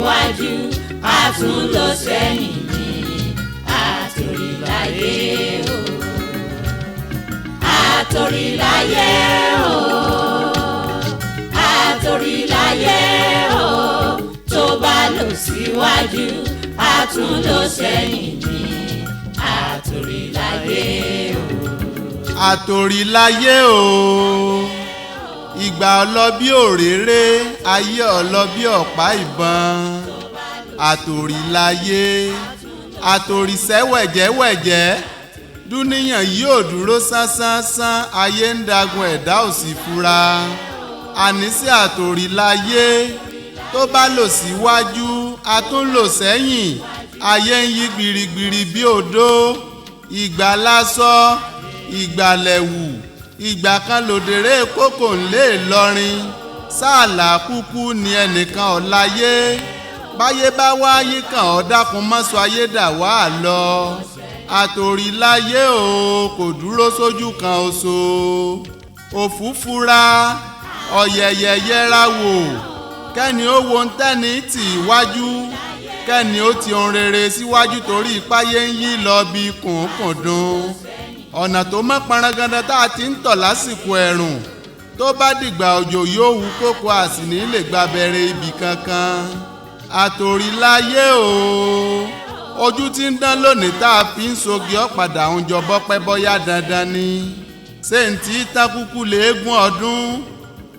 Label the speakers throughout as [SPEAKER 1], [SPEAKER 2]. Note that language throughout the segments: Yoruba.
[SPEAKER 1] síwájú, a tún lọ sẹ́yìn ní àtòríláyé o. Àtòríláyé o, àtòríláyé o. Tó bá lọ síwájú, a tún lọ sẹ́yìn ní àtòríláyé o.
[SPEAKER 2] Àtòríláyé o, ìgbà ọlọ́bí òréré, ayé ọlọ́bí ọ̀pá ìbọn. Àtòríláyé, àtòrísẹ́ wẹ̀jẹ́wẹ̀jẹ́, dúníyàn yóò dúró sánsánsánsán, ayé ń dagun ẹ̀dá ò sì fura. Àníṣe àtòríláyé, tó bá lò síwájú, a tún lò sẹ́yìn, ayé ń yí gbirigbiri bí odó. Ìgbà lásọ, ìgbà lẹ̀wù, ìgbà kan lòdèrè kókò ńlé Ìlọrin. Sáàlà kúkú ni ẹnìkan ọ̀láyé, báyé bá wáyé kàn ọ́ dákun mọ́sọ ayé dà wá lọ. Àtòríláyé o, kò dúró sójú kan oṣó. Òfúfura ọ̀yẹ̀yẹ̀ yẹra wò, kẹ́ni ó wo ń tẹ́ni tì wájú, kẹ́ni ó ti ohun rere síwájú, torí ìpáyé ń yí lọ bí kùnkùndùn. Ọ̀nà tó mọ́ parangandan tá a ti ń tọ̀ lásìkò ẹ̀rùn, tó bá dìgbà òjò yóò hu kókó, a sì ní lè gba abẹ́rẹ́ ibì kankan. Àtòríláyé o, ojú tí ń dán lónìí tá a fi ń sogi ọ̀padà ń jọ bọ́pẹ́ bọ́yá dandan ni. Ṣé n tí tákúkú léegun ọdún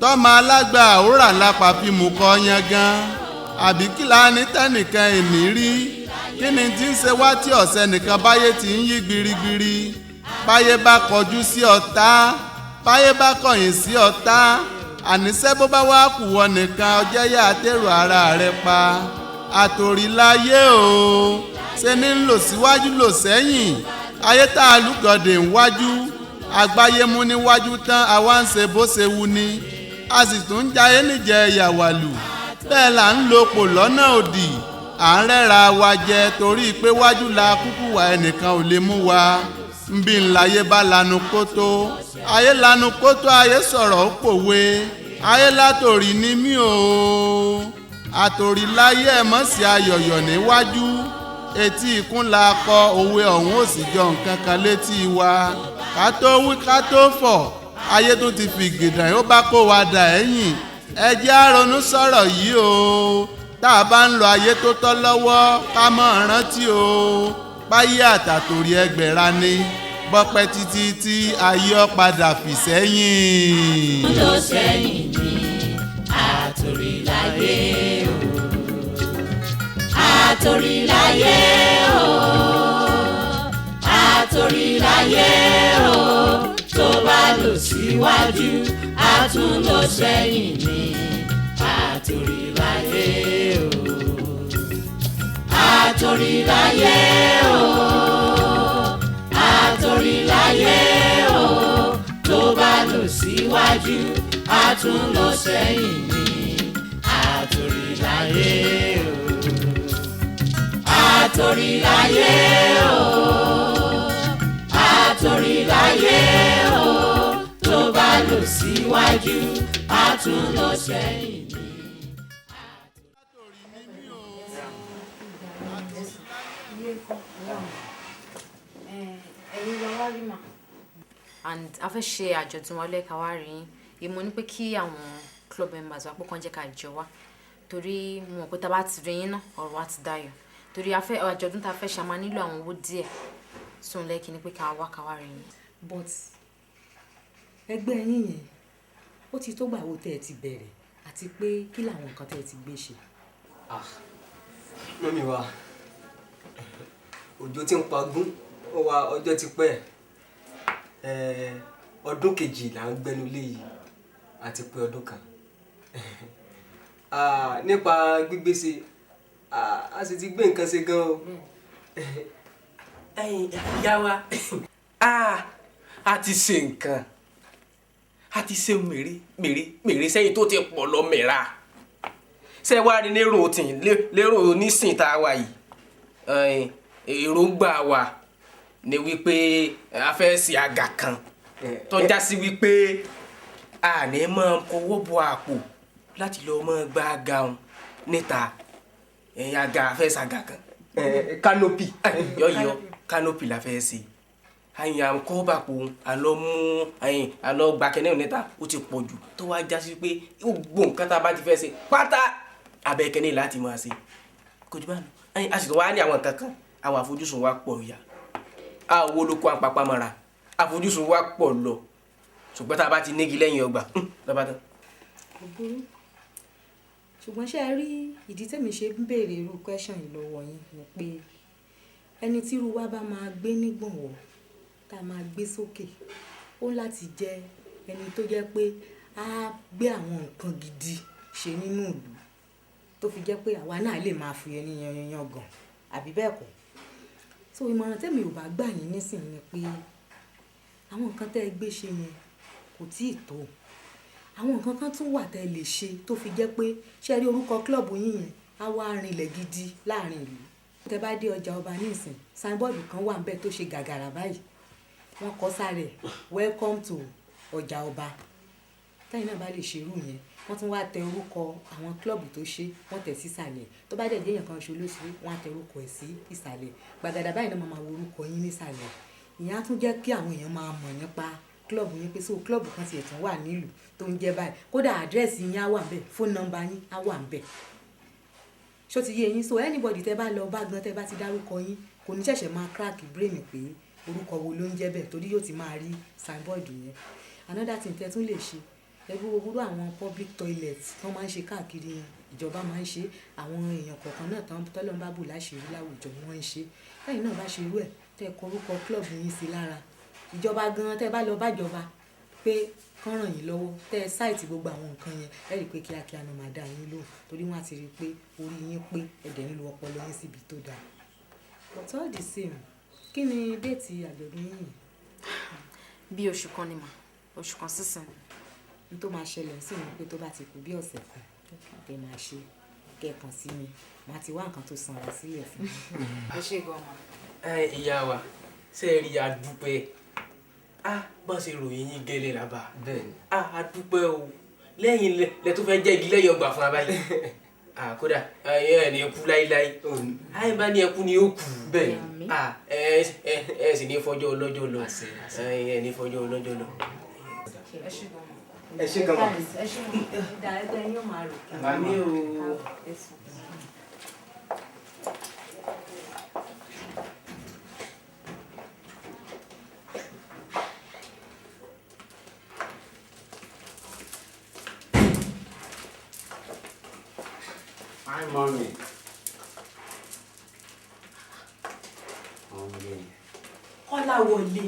[SPEAKER 2] tọ́mọ alágbà àwòrán lápá fi mú kọ́ yangan? Àbí kí la ní tẹ́nìkan èní rí? Kí ni tí ń ṣe wá tí ọ̀sẹ̀ nìkan báyé ti ń yí gbirigbiri? Báyé bá kọjú sí ọ̀tá, báyé bá kọ̀yìn sí ọ̀tá, àníṣe bó bá wá kù wọ nìkan, ọjẹ́ yá àtẹ̀rù ara rẹ pa. Àtòríláyé o, ṣe ní ń lò síwájú lò sẹ́yìn, ayé tá a lùgọ̀dẹ̀ ń wájú, àgbáyé mú níwájú tán, àwa ń ṣe bó ṣe wu ni, a sì tún ń jayé níjẹ ìyàwálù. Bẹ́ẹ̀ là ń lo pò lọ́nà òdì, à ń rẹ́ra wa jẹ torí pé wájú la kúkú wà, ẹnìkan ò lè mú wa. Nbí ńláyé bá lanu kótó, ayé lanu kótó, ayé sọ̀rọ̀ ó pòwe, ayé látòrí ni mí o. Àtòríláyé ẹ̀ mọ̀ sí ayọ̀yọ̀ níwájú, etí ikún la kọ òwe ọ̀hún ò sì jọ nǹkan kan létí wa. Ká tó wí ká tó fọ̀, ayé tó ti fi gìdàn ó bá kó wa dà ẹ̀yìn. Ẹ jẹ́ á ronú sọ̀rọ̀ yìí o, tá a bá ń lo ayé tó tọ́ lọ́wọ́, ká mọ̀ rántí o, báyé àtàtòrí ẹgbẹ̀ra ni, bọ́pẹ́ títí tí ayé ọ padà fì sẹ́yìn.
[SPEAKER 1] Lọ sẹ́yìn ní àtòríláyé o, àtòríláyé o, àtòríláyé o. Tó bá lọ síwájú, a tún lọ sẹ́yìn ní àtòríláyé o, àtòríláyé o, àtòríláyé o. Tó bá lọ síwájú, a tún lọ sẹ́yìn ní àtòríláyé o, àtòríláyé o, àtòríláyé o. Tó bá lọ síwájú, a tún lọ sẹ́yìn ní.
[SPEAKER 3] Ẹ̀yin lọ wá rí mà. And a fẹ́ ṣe àjọ̀dún wa lẹ́ka wá rí yín. Ìmọ̀ ní pé kí àwọn club members wa pé kàn jẹ́ ká jọ wá, torí mo mọ̀ pé tá a bá ti rí yín náà, ọ̀rọ̀ wa ti dayọ̀, torí a fẹ́ àjọ̀dún tá a fẹ́ ṣe, a máa nílò àwọn owó díẹ̀ sóun lẹ́kì ní pé ká wá rí yín.
[SPEAKER 4] But ẹgbẹ́ yín yẹn, ó ti tó gbà wo tẹ́ ẹ ti bẹ̀rẹ̀, àti pé kí làwọn nǹkan tẹ́ ẹ ti gbé ṣe?
[SPEAKER 5] Ah, mummy wa, òjò tí ń pagún ó wa, ọjọ́ ti pẹ́. Ọdún kejì là ń gbẹ́nu lé yìí, àti pé ọdún kan. Ah, nípa gbígbéṣe, a sì ti gbé nǹkan ṣe gan o.
[SPEAKER 6] Ẹ̀yin ìyá wa, a ti ṣe nǹkan, a ti ṣe mèrè mèrè mèrè sẹ́yìn tó ti pọ̀ lọ mẹ́ra. Ṣé wàá rí lérò tì lérò nísìn tá a wà yìí? Ẹ̀yin, èròǹgbà wa ni wípé a fẹ́ ṣe àgà kan tó já sí wípé a ní máa kọwọ́ bọ àpò láti lọ máa gba àga òun níta. Ẹ̀yìn àga fẹ́ ṣàgà kan.
[SPEAKER 5] Canopy.
[SPEAKER 6] Yọ̀yọ̀ canopy la fẹ́ ṣe. Àyìn à ń kọ́ bàpò àlọ́ mú àyìn àlọ́ gba kẹ́nẹ́ níta ó ti pọ̀ jù tó wá já sí pé gbogbo nǹkan tá a bá ti fẹ́ ṣe pátá abẹ́ kẹ́nẹ́ láti máa ṣe. Kò jù bá lọ. Àyìn a sì tún wá ní àwọn nǹkan kan àwọn àfojúsùn wa pọ̀ ya. A wo ló kó àpapà mọ́ra àfojúsùn wa pọ̀ lọ ṣùgbọ́n tá a bá ti nígi lẹ́yìn ọgbà lọ́ba tán.
[SPEAKER 4] Kò burú, ṣùgbọ́n ṣé ẹ rí ìdí tèmi ṣe ń béèrè irú question yìí lọ́wọ́ yín ni pé ẹni tí irú wa bá máa gbé nígbọ̀nwọ́ tá a máa gbé sókè ó láti jẹ́ ẹni tó jẹ́ pé á gbé àwọn nǹkan gidi ṣe nínú ìlú tó fi jẹ́ pé àwa náà lè máa fi ẹni yan yan gàn àbí bẹ́ẹ̀ kọ́. So ìmọ̀ràn tèmi ò bá gbà yín nísìnyí ni pé àwọn nǹkan tẹ́ ẹ gbé ṣe yẹn kò tíì tó. Àwọn nǹkan kan tún wà tẹ́ ẹ lè ṣe tó fi jẹ́ pé ṣé ẹ rí orúkọ club yín yẹn á wá rinlẹ̀ gidi láàrin ìlú. Tẹ́ bá dé ọjà ọba nísìn, signboard kan wà níbẹ̀ tó ṣe gàgàrà báyìí, wọ́n kọ sára ẹ̀ welcome to ọjà ọba. Tẹ́yìn náà bá lè ṣerú yẹn, wọ́n tún wá tẹ orúkọ àwọn club tó ṣe, wọ́n tẹ̀ sísàlẹ̀. Tó bá dẹ̀ jẹ́ èèyàn kan ṣo ló ṣe, wọ́n á tẹ orúkọ ẹ̀ sí ìsàlẹ̀. Gbàgàdà báyìí náà máa wo orúkọ yín nísàlẹ̀. Ìyẹn á tún jẹ́ kí àwọn èèyàn máa mọ̀ nípa club yín pé so club kan tiẹ̀ tún wà nílùú tó ń jẹ́ báyìí. Kódà àdírẹ́sì yín á wà ńbẹ̀, fóònù nọ́mbà yín á wà ńbẹ̀. Ṣó ti yé yín? So anybody tẹ́ bá lọ bá gan tẹ́ bá ti dárúkọ yín kò ní ṣẹ̀ṣẹ̀ máa crack brain pé orúkọ wo ló ń jẹ́ bẹ́ẹ̀ torí yóò ti máa rí signboard yẹn. Another thing tẹ́ tún lè ṣe, ẹ gbogbo àwọn public toilet tó máa ń ṣe káàkiri yẹn, ìjọba máa ń ṣe, àwọn èèyàn kọ̀ọ̀kan náà tán tọ́lọ́run bá bù láṣìírí láwùjọ wọ́n ń ṣe. Tẹ́yìn náà bá ṣe irú ẹ̀, tẹ́ kọ orúkọ club yín sí lára. Ìjọba gan tẹ́ bá lọ bá ìjọba pé kán ràn yín lọ́wọ́, tẹ́ sáìtì gbogbo àwọn nǹkan yẹn, ẹ rí i pé kíákíá ni màá dá yín lóhùn torí wọ́n á ti rí i pé orí yín pé ẹ dẹ̀ ń lo ọpọlọ yín síbi tó dáa. But all the same, kí ni déètì àjọ̀dún yín yìí?
[SPEAKER 3] Bí oṣù kan ni mà, oṣù kan sísìn.
[SPEAKER 4] N tó máa ṣẹlẹ̀ sí mi pé tó bá ti kù bí ọ̀sẹ̀ kan tẹ máa ṣe kẹ́ẹ̀kan sí mi, màá ti wá nǹkan tó sanra sílẹ̀ fún mi.
[SPEAKER 3] Ẹ ṣé gan-an.
[SPEAKER 6] Ẹ ìyá wa, ṣé ẹ rí adúpẹ́? Á bá ṣe ròyìn yín gẹ́lẹ́ làbà.
[SPEAKER 5] Bẹ́ẹ̀ni.
[SPEAKER 6] Á adúpẹ́ o. Lẹ́yìn lẹ tó fẹ́ jẹ́ igi lẹ́yìn ọgbà fún wa báyìí. À kódà ẹ ní kú láíláí. Àyè bá ní ẹkú ni ó kù.
[SPEAKER 5] Bẹ́ẹ̀ni.
[SPEAKER 6] À ẹ ẹ sì ní fọjọ́ ọlọ́jọ́ lọ. Ẹ ní fọjọ́ ọlọ́jọ́ lọ.
[SPEAKER 3] Ẹ ṣé gan-an.
[SPEAKER 5] Ẹ ṣé gan-an.
[SPEAKER 3] Ẹ ṣé gan-an.
[SPEAKER 4] Ìdá ẹgbẹ́ yín ó máa rò kí.
[SPEAKER 6] Àmì o.
[SPEAKER 7] Hi, mommy. Mommy.
[SPEAKER 4] Kọ́láwọlé,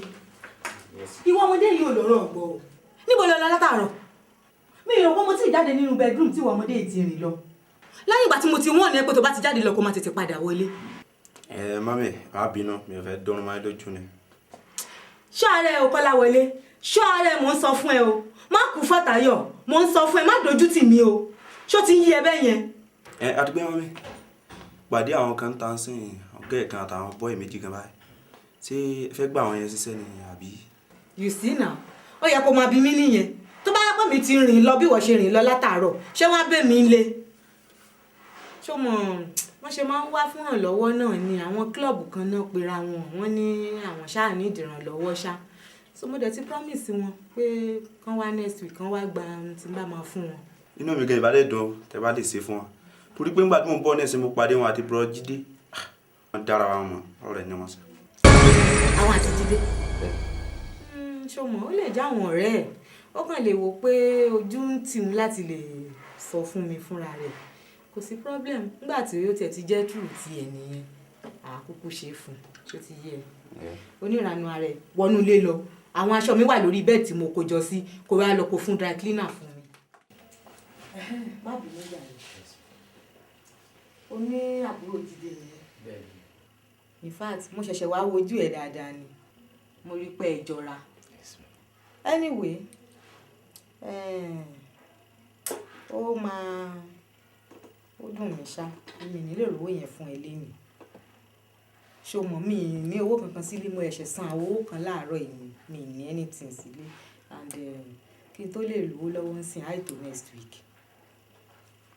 [SPEAKER 7] Yes.
[SPEAKER 4] ìwọ ọmọdé yìí ò lọ́rọ̀ gbọ́ o. Níbo lọ lọ látàárọ̀? Mi ò rò pé mo ti jáde nínú bedroom tí ìwọ ọmọdé yìí ti rìn lọ. Lẹ́yìn ìgbà tí mo ti wọ́n ní ẹ pé tó bá ti jáde lọ kó máa tètè padà wọlé.
[SPEAKER 7] Ẹ mami, má bínú, mi ò fẹ́ dọ́rùn máa lójú ni.
[SPEAKER 4] Ṣọ́ ara ẹ o Kọ́láwọlé, ṣọ́ ara ẹ mò ń sọ fún ẹ o. Má kú Fàtáyọ̀, mò ń sọ fún ẹ, má dojú tì mí o. Ṣó ti ń yí ẹ bẹ́ẹ̀ yẹn?
[SPEAKER 7] Ẹ àdúgbò mami, pàdé àwọn kan tá ń sìn ọ̀gá ẹ̀ kan àtàwọn bọ́ì méjì kan báyìí. Ṣé ẹ fẹ́ gbà àwọn yẹn ṣiṣẹ́ ni àbí?
[SPEAKER 4] You see now, ó yẹ kó máa bi mí nìyẹn. Tó bá yẹ pé mi ti rìn lọ bí ìwọ ṣe rìn lọ látàárọ̀, ṣé wọ́n á bẹ̀ mí lé? Ṣó mọ̀ wọ́n ṣe máa ń wá fún ìrànlọ́wọ́ náà ni àwọn kílọ̀bù kan náà pera wọn, wọ́n ní àwọn ṣáà ní ìdìrànlọ́wọ́ ṣá. So mo dẹ̀ ti promise wọn pé kán wá next week, kán wá gba ohun tí n bá máa fún wọn.
[SPEAKER 7] Inú mi gan ìbálẹ̀ dùn tẹ bá lè ṣe fún wọn. Torí pé ńgbà tí mò ń bọ̀ náà ṣe mo pàdé wọn àti bro Jídé. Wọ́n dára wọn mọ̀, ọ̀rẹ́ ni wọ́n sọ.
[SPEAKER 4] Àwọn àti Jídé. Ṣó mọ̀ ó lè jẹ́ àwọn ọ̀rẹ́ ẹ̀, ó kàn lè wò pé ojú ń tì mú láti lè sọ fún mi fúnra rẹ̀. Kò sí problem nígbà tí ó tiẹ̀ ti jẹ́ true ti ẹ̀ nìyẹn, àkókò ṣe é fún un, ṣó ti yé ẹ. Onírànú ara ẹ̀ wọnú ilé lọ, àwọn aṣọ mi wà lórí bẹ́ẹ̀dì tí mo kó jọ sí, kó wá lọ kó fún dry cleaner fún mi. Má bínú jàre. O ní àbúrò Jídé nìyẹn. In fact, mo ṣẹ̀ṣẹ̀ wá wojú ẹ̀ dáadáa ni. Mo rí pé ẹ jọra. Anyway, ó máa ó dùn mí ṣá, mi ní lè rówó yẹn fún ẹ lénìí. Ṣo mọ̀ mi ní owó kankan sílé, mo ṣẹ̀ṣẹ̀ san àwọn owó kan láàárọ̀ yìí, mi ní anything sílé and kí n tó lè lówó lọ́wọ́ ń sìn àìtó next week.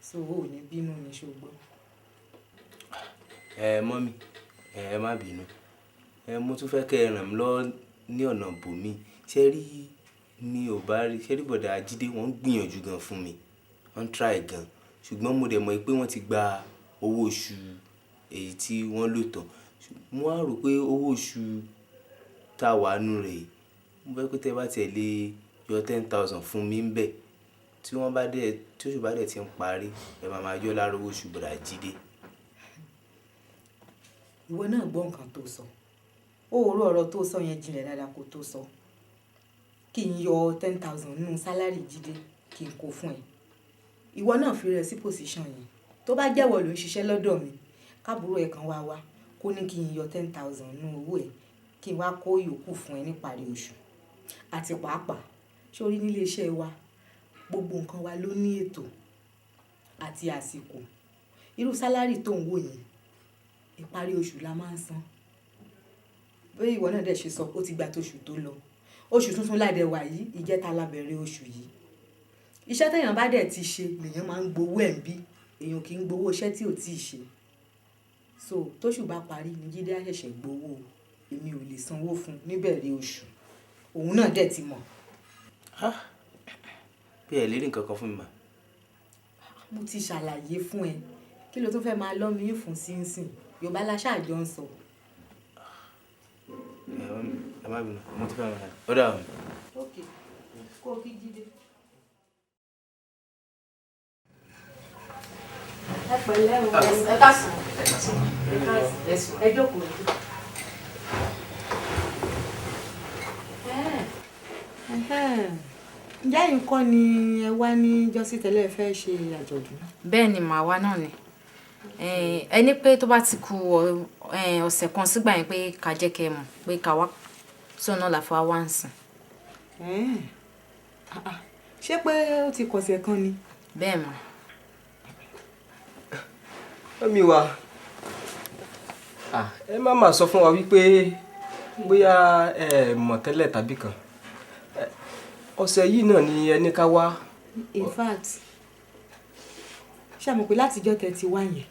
[SPEAKER 4] So o ò ní bínú ni ṣo gbọ́.
[SPEAKER 8] Ẹ mummy, ẹ má bínú. Ẹ mo tún fẹ́ kẹ́ ẹ ràn mí lọ́wọ́ ní ọ̀nà bòmí. Ṣé rí mi ò bá rí, ṣé rí bọ̀dà Jídé wọ́n ń gbìyànjú gan fún mi. Wọ́n ń try gan. Ṣùgbọ́n mo dẹ̀ mọ̀ pé wọ́n ti gba owó oṣù èyí tí wọ́n lò tán. Mo wá rò pé owó oṣù tá wà nínú rẹ̀ yìí, mo fẹ́ pé tí ẹ bá tiẹ̀ lè yọ 10,000 fún mi ńbẹ̀, tí wọ́n bá dẹ̀, tí oṣù bá dẹ̀ tí ń parí, ẹ máa máa yọ lára owó oṣù bọ̀dà Jídé.
[SPEAKER 4] Ìwọ náà gbọ́ nǹkan tó sọ. Ó rò ọ̀rọ̀ tó sọ yẹn jinlẹ̀ dáadáa kó tó sọ. Kí n yọ 10,000 nínú salary Jídé kí n kó fún ẹ. Ìwọ náà fi rẹ sí position yẹn. Tó bá jẹ́wọ́ ló ń ṣiṣẹ́ lọ́dọ̀ mi, káàbúrò ẹ̀ kan wá wá kó ní kí n yọ 10,000 nínú owó ẹ̀ kí n wá kó ìyókù fún ẹ níparí oṣù. Àti pàápàá, ṣé o rí nílé iṣẹ́ wa, gbogbo nǹkan wa ló ní ètò àti àsìkò. Irú salary tó ń wò yẹn, ìparí oṣù la máa ń san. Bí ìwọ náà dẹ̀ ṣe sọ, ó ti gba tó oṣù tó lọ. Oṣù tuntun ládẹ̀ wà yìí, ìjẹta la bẹ̀rẹ̀ oṣù yìí. Iṣẹ́ tí èèyàn bá dẹ̀ ti ṣe lèèyàn máa ń gbowó ẹ̀ ń bí. Èèyàn kì í gbowó iṣẹ́ tí ò tíì ṣe. So tóṣù bá parí ni Jídé á ṣẹ̀ṣẹ̀ gbowó. Èmi ò lè sanwó fún un níbẹ̀rẹ̀ oṣù. Òun náà dẹ̀ ti mọ̀.
[SPEAKER 8] Bí ẹ lè rí nǹkan kan fún mi mà.
[SPEAKER 4] Mo ti ṣàlàyé fún ẹ. Kí ló tún fẹ́ máa lọ́ mi fún sínsìn? Yorùbá la ṣáà jọ ń sọ.
[SPEAKER 8] Ẹ má bínú, mo ti fẹ́ máa lọ. Ó dà o.
[SPEAKER 4] Okay, kó o kí Jídé. Ẹ pẹ̀lẹ́ o.
[SPEAKER 3] Ẹ káàsán.
[SPEAKER 4] Ẹ káàsán. Ẹ jókòó. Ǹjẹ́ nǹkan ni ẹ wá ní jọ́sí tẹ́lẹ̀ fẹ́ ṣe àjọ̀dún?
[SPEAKER 3] Bẹ́ẹ̀ ni, màá wá náà ni. Ẹ ní pé tó bá ti ku ọ̀sẹ̀ kan sígbà yẹn pé ká jẹ́ kẹ́ ẹ mọ̀ pé ká wá sóun náà la fi wá wá ń sìn.
[SPEAKER 4] Ṣé pé ó ti kọ̀sẹ̀ kan ni?
[SPEAKER 3] Bẹ́ẹ̀ mà.
[SPEAKER 5] Mummy wa, ẹ má má sọ fún wa wípé bóyá ẹ mọ̀ tẹ́lẹ̀ tàbí kan. Ọ̀sẹ̀ yìí náà ni ẹ ní ká wá.
[SPEAKER 4] In fact, ṣé àmọ̀ pé látijọ́ tẹ́ ti wá yẹn,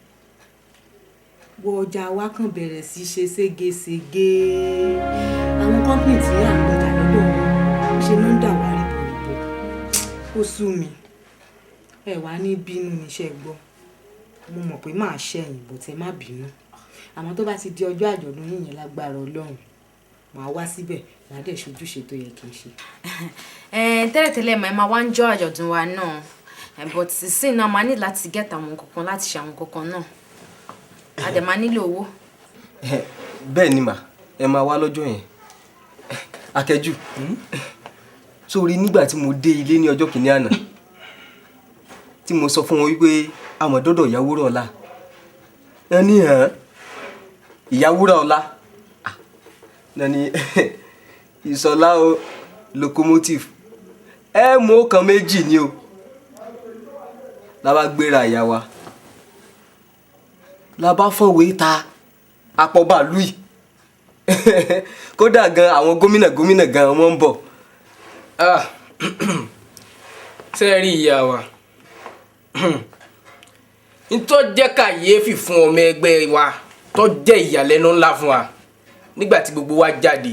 [SPEAKER 4] wo ọjà wa kàn bẹ̀rẹ̀ sí ṣe ségesège. Àwọn company tí à ń gbọ́jà lọ́dọ̀ wọn ṣe ló ń dà wá ríboríbo. Ó sú mi. Ẹ wá ní bínú ni iṣẹ́ gbọ́. Mo mọ̀ pé màá ṣẹ̀yìn, but ẹ má bínú. Àmọ́ tó bá ti di ọjọ́ àjọ̀dún yín yẹn lágbára Ọlọ́run, màá wá síbẹ̀, màá dẹ̀ ṣojúṣe tó yẹ kí n ṣe.
[SPEAKER 3] Tẹ́lẹ̀tẹ́lẹ̀ mà ẹ máa wá ń jọ́ àjọ̀dún wa náà. But sísìn náà máa ní láti get àwọn nǹkan kan láti ṣe àwọn nǹkan kan náà. A dẹ̀ máa nílò owó.
[SPEAKER 5] Bẹ́ẹ̀ ni mà, ẹ máa wá lọ́jọ́ yẹn. Akẹ́jù, sórí nígbà tí mo dé ilé ní ọjọ́ kìíní àná, tí mo sọ fún wọn wípé a mọ̀ dọ́dọ̀ ìyá Wúrà ọ̀la. Wọ́n ní hàn, ìyá Wúrà ọ̀la. Wọ́n ní Ìṣọ̀lá o locomotive. Ẹ mú ọ̀kan méjì ni o. La bá gbéra ìyá wa. La bá fọ̀wé ta àpọ̀ bàálù yìí. Kódà gan àwọn gómìnà gómìnà gan wọ́n ń bọ̀.
[SPEAKER 6] Ṣé ẹ rí ìyá wa? Ntọ́ jẹ́ kàyéfì fún ọmọ ẹgbẹ́ wa tó jẹ́ ìyàlẹ́nu ńlá fún wa nígbà tí gbogbo wa jáde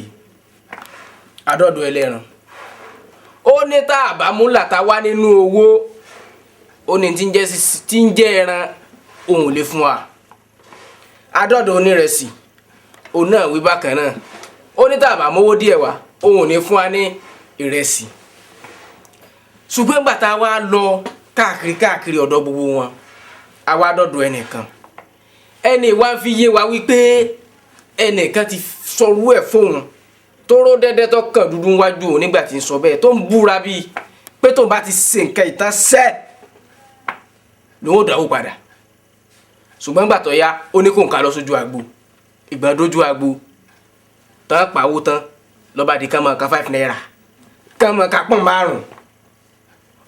[SPEAKER 6] adọ́dọ̀ ẹlẹ́ran. Ó ní tá a bá mú làtà wá nínú owó, ó ní tí ń jẹ́ ẹran òun ò lè fún wa. Adọ́dọ̀ onírẹsì, òun náà wí bákan náà. Ó ní tá a bá mówó díẹ̀ wá, òun ò ní fún wa ní ìrẹsì. Ṣùgbọ́n ìgbà tá a wá lọ káàkiri káàkiri ọ̀dọ̀ gbogbo wọn, a wá dọ̀dọ̀ ẹnìkan. Ẹni wá ń fi yé wa wípé ẹnìkan ti sọrú ẹ̀ fóun tóró dẹ́dẹ́ tó kàn dúdú wájú òun nígbà tí ń sọ bẹ́ẹ̀ tó ń búra bíi pé tóun bá ti ṣe nǹkan ìtàn sẹ́ lòun ò dáwó padà. Ṣùgbọ́n ìgbà tó yá, ó ní kó nǹkan lọ sójú agbo. Ìgbà dójú agbo tán pawó tán lọ́ba di ká máa ka 5 naira, ká máa ka pọ́n márùn-ún.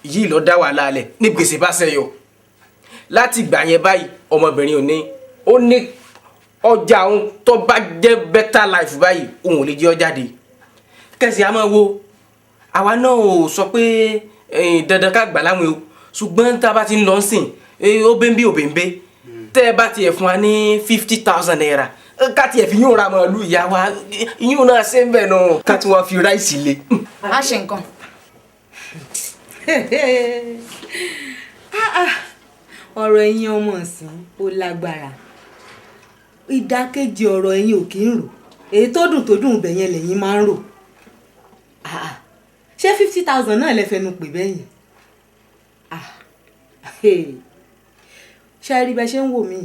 [SPEAKER 6] Yìí ló dá wàhálà alẹ̀ ní gbèsè bá ṣẹyọ. Láti ìgbà yẹn báyìí, ọmọbìnrin ò ní, ó ní ọjà òun tó bá jẹ́ better life báyìí, òun ò lè jẹ́ ọ jáde. Kẹ̀sì a máa wo, àwa náà ò sọ pé dandan ká gbà láwìn o, ṣùgbọ́n tá a bá ti ń lọ sìn, ó bẹ́ńbé ò bẹ́ńbé. Tẹ́ ẹ bá tiẹ̀ fún wa ní ₦50,000, ká tiẹ̀ fi yún ra màálù ìyá wa, yún náà ṣe ń bẹ̀ nù.
[SPEAKER 5] Ká tún wá fi rice lé.
[SPEAKER 3] A ṣe nǹkan.
[SPEAKER 4] Ah, ah, ọ̀rọ̀ ẹ̀yin ọmọ ọ̀sìn ó lágbára. Ìdákejì ọ̀rọ̀ ẹ̀yin ò kí ń rò, èyí tó dùn tó dùn bẹ̀ yẹn lẹ́yìn máa ń rò. Ah, ah, ṣé 50,000 náà lẹ fẹnu pè bẹ́yìn? Ah, hey. Ṣé ẹ rí bẹ ṣe ń wò mí,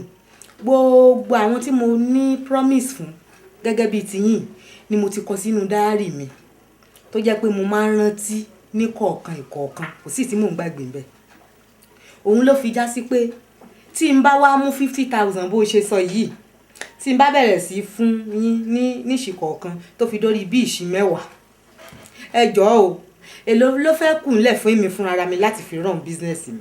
[SPEAKER 4] gbogbo àwọn tí mo ní promise fún gẹ́gẹ́ bíi tiyín ni mo ti kọ sínú dáárì mi, tó jẹ́ pé mo máa ń rántí ní kọ̀ọ̀kan ìkọ̀ọ̀kan, kò sí tí mò ń gbàgbé bẹ́ẹ̀. Òun ló fi já sí pé tí n bá wá mú 50,000 bó ṣe sọ yìí, tí n bá bẹ̀rẹ̀ sí fún yín ní níṣì kọ̀ọ̀kan tó fi dórí bí ìṣí 10, ẹ jọ̀ọ́ o, èló ló fẹ́ kù ńlẹ̀ fún èmi fúnra mi láti fi run business mi?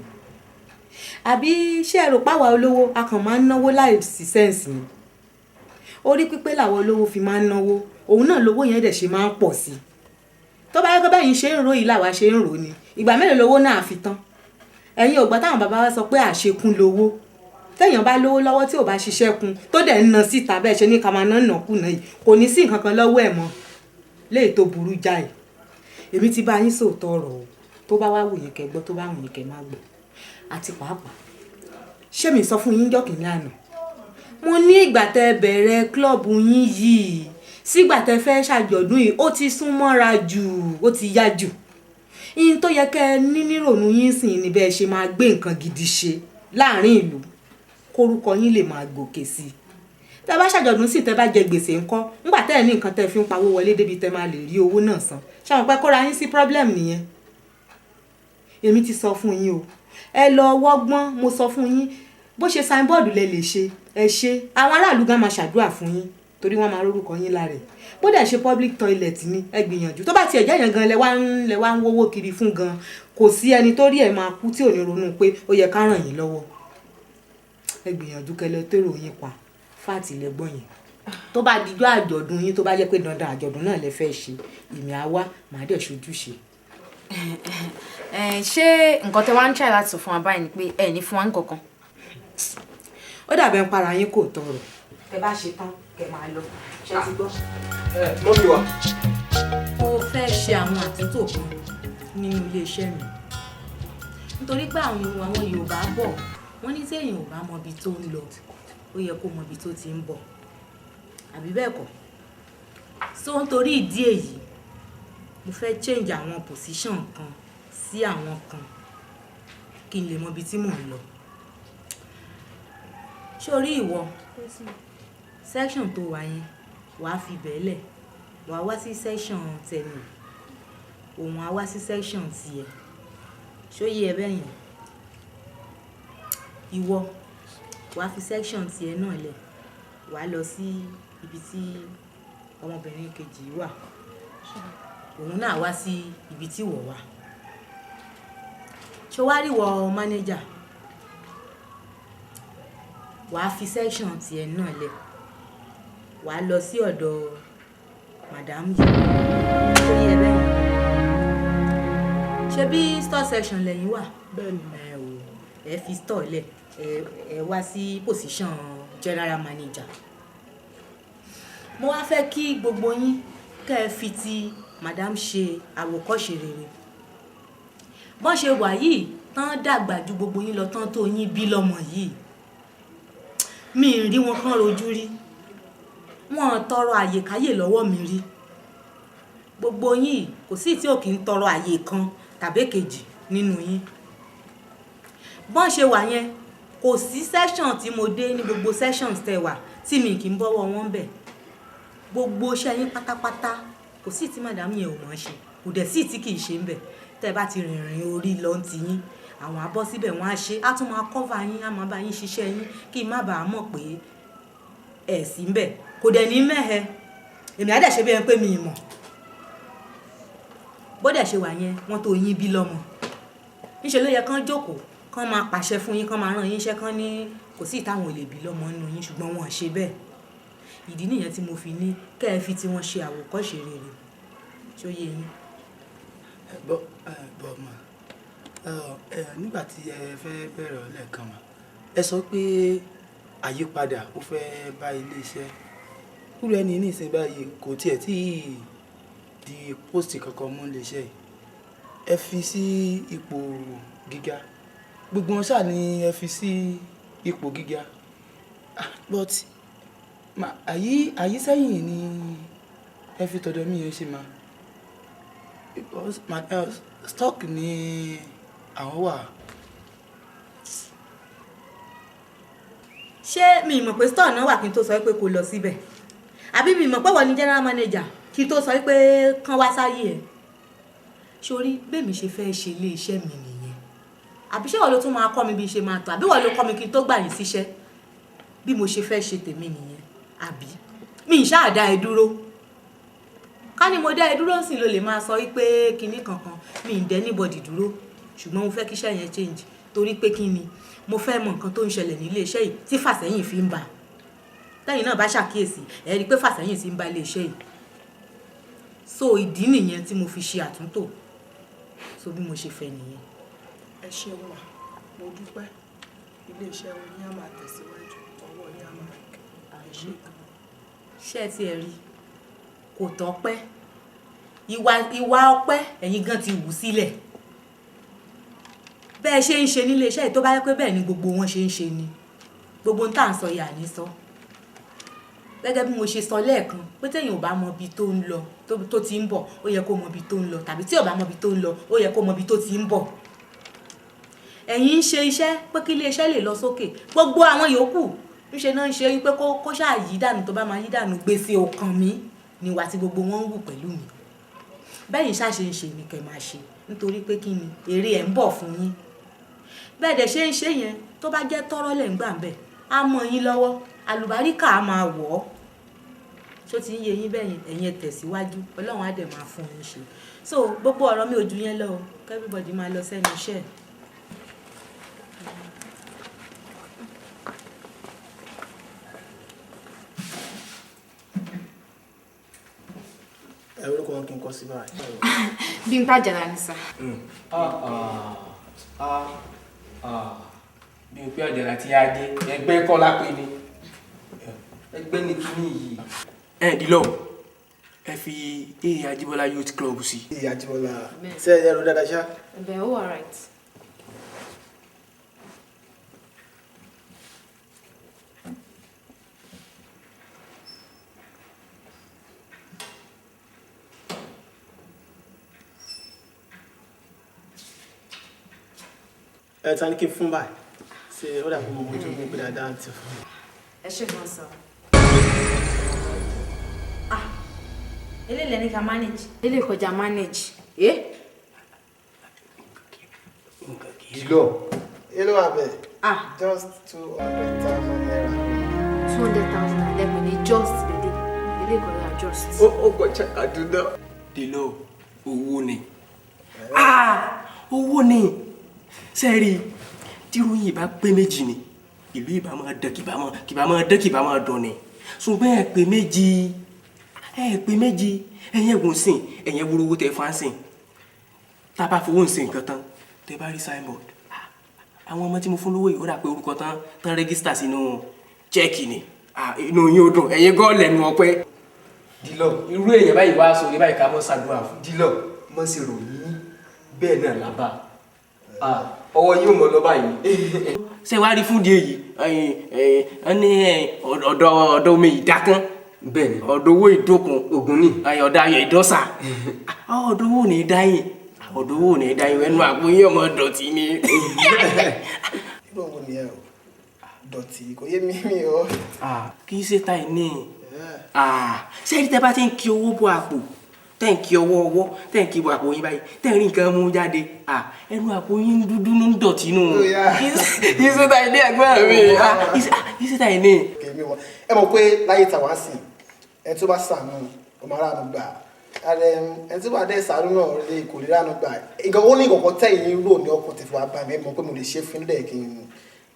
[SPEAKER 4] Àbí ṣé ẹ rò páwa olówó a kàn máa ń náwó láì sí sense ni? Orí pípé làwọn olówó fi máa ń náwó, òun náà lówó yẹn dẹ̀ ṣe máa ń pọ̀ sí i. Tó bá yẹ kó bẹ́yìn ṣe ń rò yìí làwa ṣe ń rò ni, ìgbà mélòó lówó náà fi tán? Ẹ̀yin ò gbọ́ táwọn bàbá wa sọ pé àṣekún lówó. Téèyàn bá lówó lọ́wọ́ tí ò bá ṣiṣẹ́ kun, tó dẹ̀ ń na síta bẹ́ẹ̀ ṣe ní ká máa ná nàkúnà yìí, kò ní sí nǹkan kan lọ́wọ́ ẹ̀ mọ́. Léè tó burú jáì. Èmi ti bá yín sòótọ́ ọ̀rọ̀ o, tó bá wá wù yín kẹ́ gbọ́, tó bá wù yín kẹ́ má gbọ́. Àti pàápàá, ṣé mi sọ fún yín jọ́ kìíní àná? Mo ní ìgbà tẹ́ bẹ̀rẹ̀ klọ́ọ̀bù yín yìí, sígbà tẹ́ fẹ́ ṣàjọ̀dún yìí, ó ti sún mọ́ra jù, ó ti yá jù. Ihun tó yẹ kẹ́ ẹ ní nírònú yín sìn ni bẹ́ẹ̀ ṣe máa gbé nǹkan gidi ṣe láàrin ìlú, kórúkọ yín lè máa gòkè sí i. Tẹ́ bá ṣàjọ̀dún sí, tẹ́ bá jẹ gbèsè ńkọ́, ńgbà tẹ́ ẹ ní nǹkan tẹ́ fi ń pawó wọlé débi tẹ́ máa lè rí owó náà san. Ṣé àwọn pẹ́ kóra yín sí problem nìyẹn? Èmi ti sọ fún yín o, ẹ lọ wọ́gbọ́n, mo sọ fún yín, bó ṣe signboard lẹ lè ṣe, ẹ ṣe, àwọn aráàlú gan máa ṣàdúrà fún yín torí wọ́n máa rórúkọ yín lára ẹ̀. Bó dẹ̀ ṣe public toilet ni, ẹ gbìyànjú. Tó bá tiẹ̀ jẹ́ yẹn gan lẹ wá ń wówó kiri fún gan, kò sí ẹni tó rí ẹ̀ máa kú tí ò ní ronú pé ó yẹ ká ràn yín lọ́wọ́. Ẹ gbìyànjú kẹ́ lọ tèrò yín pa fáàtì lẹ gbọ́ yẹn. Tó bá dijọ́ àjọ̀dún yín, tó bá jẹ́ pé dandan àjọ̀dún náà lẹ fẹ́ ṣe, èmi á wá, màá dẹ̀ ṣojúṣe.
[SPEAKER 3] Ṣé nǹkan tẹ wá ń try láti sọ fún wa báyìí ni pé ẹ ní fún wa nǹkankan?
[SPEAKER 4] Ó dàbẹ̀ ń para yín kò tọrọ. Tẹ bá ṣe tán, kẹ́ máa lọ. Ṣé ti gbọ́?
[SPEAKER 5] Ẹ mummy wa.
[SPEAKER 4] Mo fẹ́ ṣe àwọn àtúntò kan nínú iléeṣẹ́ mi. Nítorí pé àwọn Yorùbá bọ̀, wọ́n ní tí èèyàn ò bá mọ ibi tó ń lọ, ó yẹ kó mọ ibi tó ti ń bọ̀. Àbí bẹ́ẹ̀ kọ́? So nítorí ìdí èyí, mo fẹ́ change àwọn position kan sí àwọn kan kí n lè mọ ibi tí mò ń lọ. Ṣé o rí ìwọ? Section tó wà yẹn, wàá fi bẹ́lẹ̀, wàá wá sí section tẹ̀mí, òun á wá sí section tiẹ̀. Ṣé ó yé ẹ bẹ́yẹn? Ìwọ, wàá fi section tiẹ̀ náà lẹ̀, wàá lọ sí ibi tí ọmọbìnrin kejì wà. Òun náà wá sí ibi tí ìwọ wà. Ṣé o wá rí ìwọ manager? Wàá fi section tiẹ̀ náà lẹ̀, wàá lọ sí ọ̀dọ̀ madam yìí. Ṣé ó yé ẹ bẹ́yẹn? Ṣé bí store section lẹ́yìn wà?
[SPEAKER 9] Bẹ́ẹ̀ni.
[SPEAKER 4] Ẹ ò, ẹ fi store lẹ̀, ẹ wá sí position general manager. Mo wá fẹ́ kí gbogbo yín kẹ́ ẹ fi ti madam ṣe àwòkọ́ṣe rere. Bọ́n ṣe wà yìí, tán dàgbà ju gbogbo yín lọ, tán tó yín bí lọ́mọ yìí. Mi ì rí wọn kán rojú rí. Wọ́n tọrọ àyèkáyè lọ́wọ́ mi rí. Gbogbo yín kò sí tí ò kí ń tọrọ àyè kan tàbí èkejì nínú yín. Bọ́n ṣe wà yẹn, kò sí section tí mo dé ní gbogbo sections tẹ wà tí mi kì í bọ́wọ́ wọn bẹ̀. Gbogbo iṣẹ́ yín pátápátá, kò sí tí madam yẹn ò mọ̀ ṣe, kò dẹ̀ sí tí kì í ṣe ń bẹ̀. Tẹ́ bá ti rìnrìn orí lọ ń ti yín, àwọn á bọ́ síbẹ̀ wọ́n á ṣe, á tún máa cover yín, á máa bá yín ṣiṣẹ́ yín kí n má bàa mọ̀ pé ẹ̀ sí ń bẹ̀. Kò dẹ̀ ní mẹ́hẹ. Èmi á dẹ̀ ṣe bí ẹni pé mi ì mọ̀. Bó dẹ̀ ṣe wà yẹn, wọ́n tó yín bí lọ́mọ. Níṣe ló yẹ kán jókòó, kán máa pàṣẹ fún yín, kán máa rán yín iṣẹ́, kán ní kò sí ìtàwọn ò lè bí lọ́mọ nínú yín, ṣùgbọ́n wọn ò ṣe bẹ́ẹ̀. Ìdí nìyẹn tí mo fi ní kẹ́ ẹ fi tí wọ́n ṣe àwòkọ́ṣe rere. Ṣé ó yé yín?
[SPEAKER 9] Bọ́ bọ́ mà, nígbà tí ẹ fẹ́ bẹ̀rẹ̀ lẹ́ẹ̀kan mà, ẹ sọ pé Àyípadà ó fẹ́ bá iléeṣẹ́ kúrò ẹni ní ìsìn báyìí, kò tiẹ̀ tí ì di post kankan mú iléeṣẹ́ yìí. Ẹ fi sí ipò gíga, gbogbo wọn ṣáà ni ẹ fi sí ipò gíga. Ah, but ma àyí sẹ́yìn ni ẹ fi tọ̀dọ̀ mi yẹn ṣe ma, because ma stock ni àwọn wà.
[SPEAKER 4] Ṣé mi mọ̀ pé store náà wà kí n tó sọ pé kó lọ síbẹ̀? Àbí mi mọ̀ pé wọ́n ní general manager kí n tó sọ pé kán wá sáyé ẹ̀? Sórí bẹ́ẹ̀ ṣe fẹ́ ṣe ilé iṣẹ́ mi nìyẹn. Àbí ṣé wọ́n ló tún máa kọ́ mi bí ṣe máa tọ́? Àbí wọ́n ló kọ́ mi kí n tó gbà yín síṣẹ́? Bí mo ṣe fẹ́ ṣe tèmi nìyẹn. Àbí mi ì ṣáà dá ẹ dúró? Ká ní mo dá ẹ dúró sí ló lè máa sọ wípé kinní kankan. Mi ì dẹ́ anybody dúró, ṣùgbọ́n mo fẹ́ kí iṣẹ́ yẹn change, torí pé kí ni, mo fẹ́ mọ nǹkan tó ń ṣẹlẹ̀ nílé iṣẹ́ yìí tí fàsẹ́yìn fi ń bà. Tẹ́yìn náà bá ṣàkíyèsí, ẹ rí i pé fàsẹ́yìn ti ń ba ilé iṣẹ́ yìí. So ìdí nìyẹn tí mo fi ṣe àtúntò. So bí mo ṣe fẹ́ nìyẹn.
[SPEAKER 10] Ẹ ṣeun mà, mo dúpẹ́. Iléeṣẹ́ wọn ní a máa tẹ̀síwájú, ọwọ́ ní a máa kẹ́. Ẹ ṣe gan.
[SPEAKER 4] Ṣé ẹ ti ẹ̀ rí, kò tọ́pẹ́. Ìwà ọpẹ́ ẹ̀yin gan ti wù sílẹ̀ bẹ́ẹ̀ ṣe ń ṣe nílé iṣẹ́ yìí. Tó bá yẹ pé bẹ́ẹ̀ ni gbogbo wọn ṣe ń ṣe ni, gbogbo ń tà ń sọ yà ní sọ. Gẹ́gẹ́ bí mo ṣe sọ lẹ́ẹ̀kan pé téèyàn ò bá mọ ibi tó ń lọ, tó ti ń bọ̀, ó yẹ kó mọ ibi tó ń lọ, tàbí tí ò bá mọ ibi tó ń lọ, ó yẹ kó mọ ibi tó ti ń bọ̀. Ẹ̀yin ń ṣe iṣẹ́ pé kí ilé iṣẹ́ lè lọ sókè. Gbogbo àwọn yòókù ńṣe náà ń ṣe wípé kó ṣáà yí dànù, tó bá máa yí dànù, gbèsè ọkàn mi níwà tí gbogbo wọn ń wù pẹ̀lú mi. Bẹ́yìn ṣáṣe ń ṣe ni kẹ́ máa ṣe, nítorí pé kí ni, èrè ẹ̀ ń bọ̀ fún yín. Bẹ́ẹ̀ dẹ̀ ṣe ń ṣe yẹn, tó bá jẹ́ tọ́rọ́ lẹ̀ ń gbà ń bẹ̀, á mọ yín lọ́wọ́, àlùbáríkà á máa wọ̀ ọ́. Ṣó ti ń yé yín bẹ́yẹn? Ẹ̀yin ẹ tẹ̀síwájú, Ọlọ́run á dẹ̀ máa fún yín ṣe. So gbogbo ọ̀rọ̀ mi ò ju yẹn lọ o. Everybody máa lọ sẹ́nu iṣẹ́ ẹ̀.
[SPEAKER 9] Ẹ orúkọ wọn kí n kọ sí báyìí.
[SPEAKER 3] Bímpé Àjàlá ni sir.
[SPEAKER 6] Bímpé Àjàlá tí a jẹ ẹgbẹ́ kọ́ lápẹ́ ni.
[SPEAKER 5] Ẹgbẹ́ ni kíní yìí.
[SPEAKER 6] Ẹ dìlọ, ẹ fi A Ajibola Youth Club sí.
[SPEAKER 9] A Ajibola, ṣé ẹ rò dáadáa ṣá?
[SPEAKER 3] Bẹ́ẹ̀, ó wà right.
[SPEAKER 9] Ẹ ta ni kí n fún báyìí? Ṣé ó dà pé mo mojú gbé dáadáa àti fún mi?
[SPEAKER 3] Ẹ ṣe gan sir.
[SPEAKER 4] Eléyìí lẹni ká manage.
[SPEAKER 3] Eléyìí kọjá manage. Eh?
[SPEAKER 5] Dìlọ.
[SPEAKER 9] Èló wà bẹ́ẹ̀?
[SPEAKER 3] Ah.
[SPEAKER 9] Just ₦200,000.
[SPEAKER 3] 200,000 lẹ́pẹ̀ ní just dédé. Eléyìí kọjá just.
[SPEAKER 5] Ó kọjá Kaduna.
[SPEAKER 6] Dìlọ, owó ni. Owó ni. Sẹ́ẹ̀rì tíròyìn ìbá pé méjì ni ìlú ìbá máa dán, kìbá máa dán, kìbá máa dùn ni. Ṣùgbọ́n ẹ pé méjì, ẹ pé méjì, ẹ̀yìn ẹ̀gùn sìn, ẹ̀yìn ẹ̀wúrò owó tẹ fáǹsìn. Tá a bá fowó ń sin nǹkan tán, tẹ bá rí signboard, àwọn ọmọ tí mo fún lówó yìí, ó dà pé orúkọ tán tán register sínú chẹ́ẹ̀kì ni. Inú yín ó dùn, ẹ̀yin gan lẹ́nu ọpẹ́.
[SPEAKER 5] Dìlọ.
[SPEAKER 6] Irú èèyàn báyìí wá sórí báyìí ká mọ́ ṣàdúrà fún.
[SPEAKER 5] Dìlọ, mọ́ sí ròyìn bẹ́ẹ̀ náà lábá. Ọwọ́ yóò mọ̀ lọ báyìí.
[SPEAKER 6] Ṣé wàá rí fún di èyí ẹ ní ọ̀dọ̀ omi ìdákán.
[SPEAKER 5] Bẹ́ẹ̀ni.
[SPEAKER 6] Ọ̀dọ̀ owó ìdókun.
[SPEAKER 5] Ògùn ni.
[SPEAKER 6] Ọ̀dọ̀ ayọ̀ ìdọ́sà. Ọ̀dọ̀ owó ní dáyìn. Ọ̀dọ̀ owó ní dáyìn, ẹnu àgbo yín ọmọ dọ̀tí ni.
[SPEAKER 9] Irú owó nìyẹn o, dọ̀tí kò yé mi mi o.
[SPEAKER 6] Kì í ṣe ta ẹ̀ ní. Ṣé ẹni tẹ́ bá ti ń kí owó bọ àpò, tẹ́ ń kí ọwọ́ ọwọ́, tẹ́ ń kí bọ àpò yín báyìí, tẹ́ ń rí nǹkan mú jáde, ẹnu àpò yín dúdú ń dọ̀tí nù. Kì í ṣe ta ẹ̀ ní ẹ̀gbọ́n mi. Kì í ṣe ta ẹ̀ ní.
[SPEAKER 9] Ẹ mọ̀ pé láyé tàwa sí, ẹ tó bá ṣàánú ọmọ aráàlú gbà, ẹni tí wàá dẹ́ ṣàánú náà lè kò lè ránu gbà. Nǹkan ó ní ìkọ̀kọ̀ tẹ̀yìn rò ní ọkọ̀ tẹ̀fọ́ wa bá mi. Ẹ mọ̀ pé mo lè ṣe fún ilẹ̀ kí n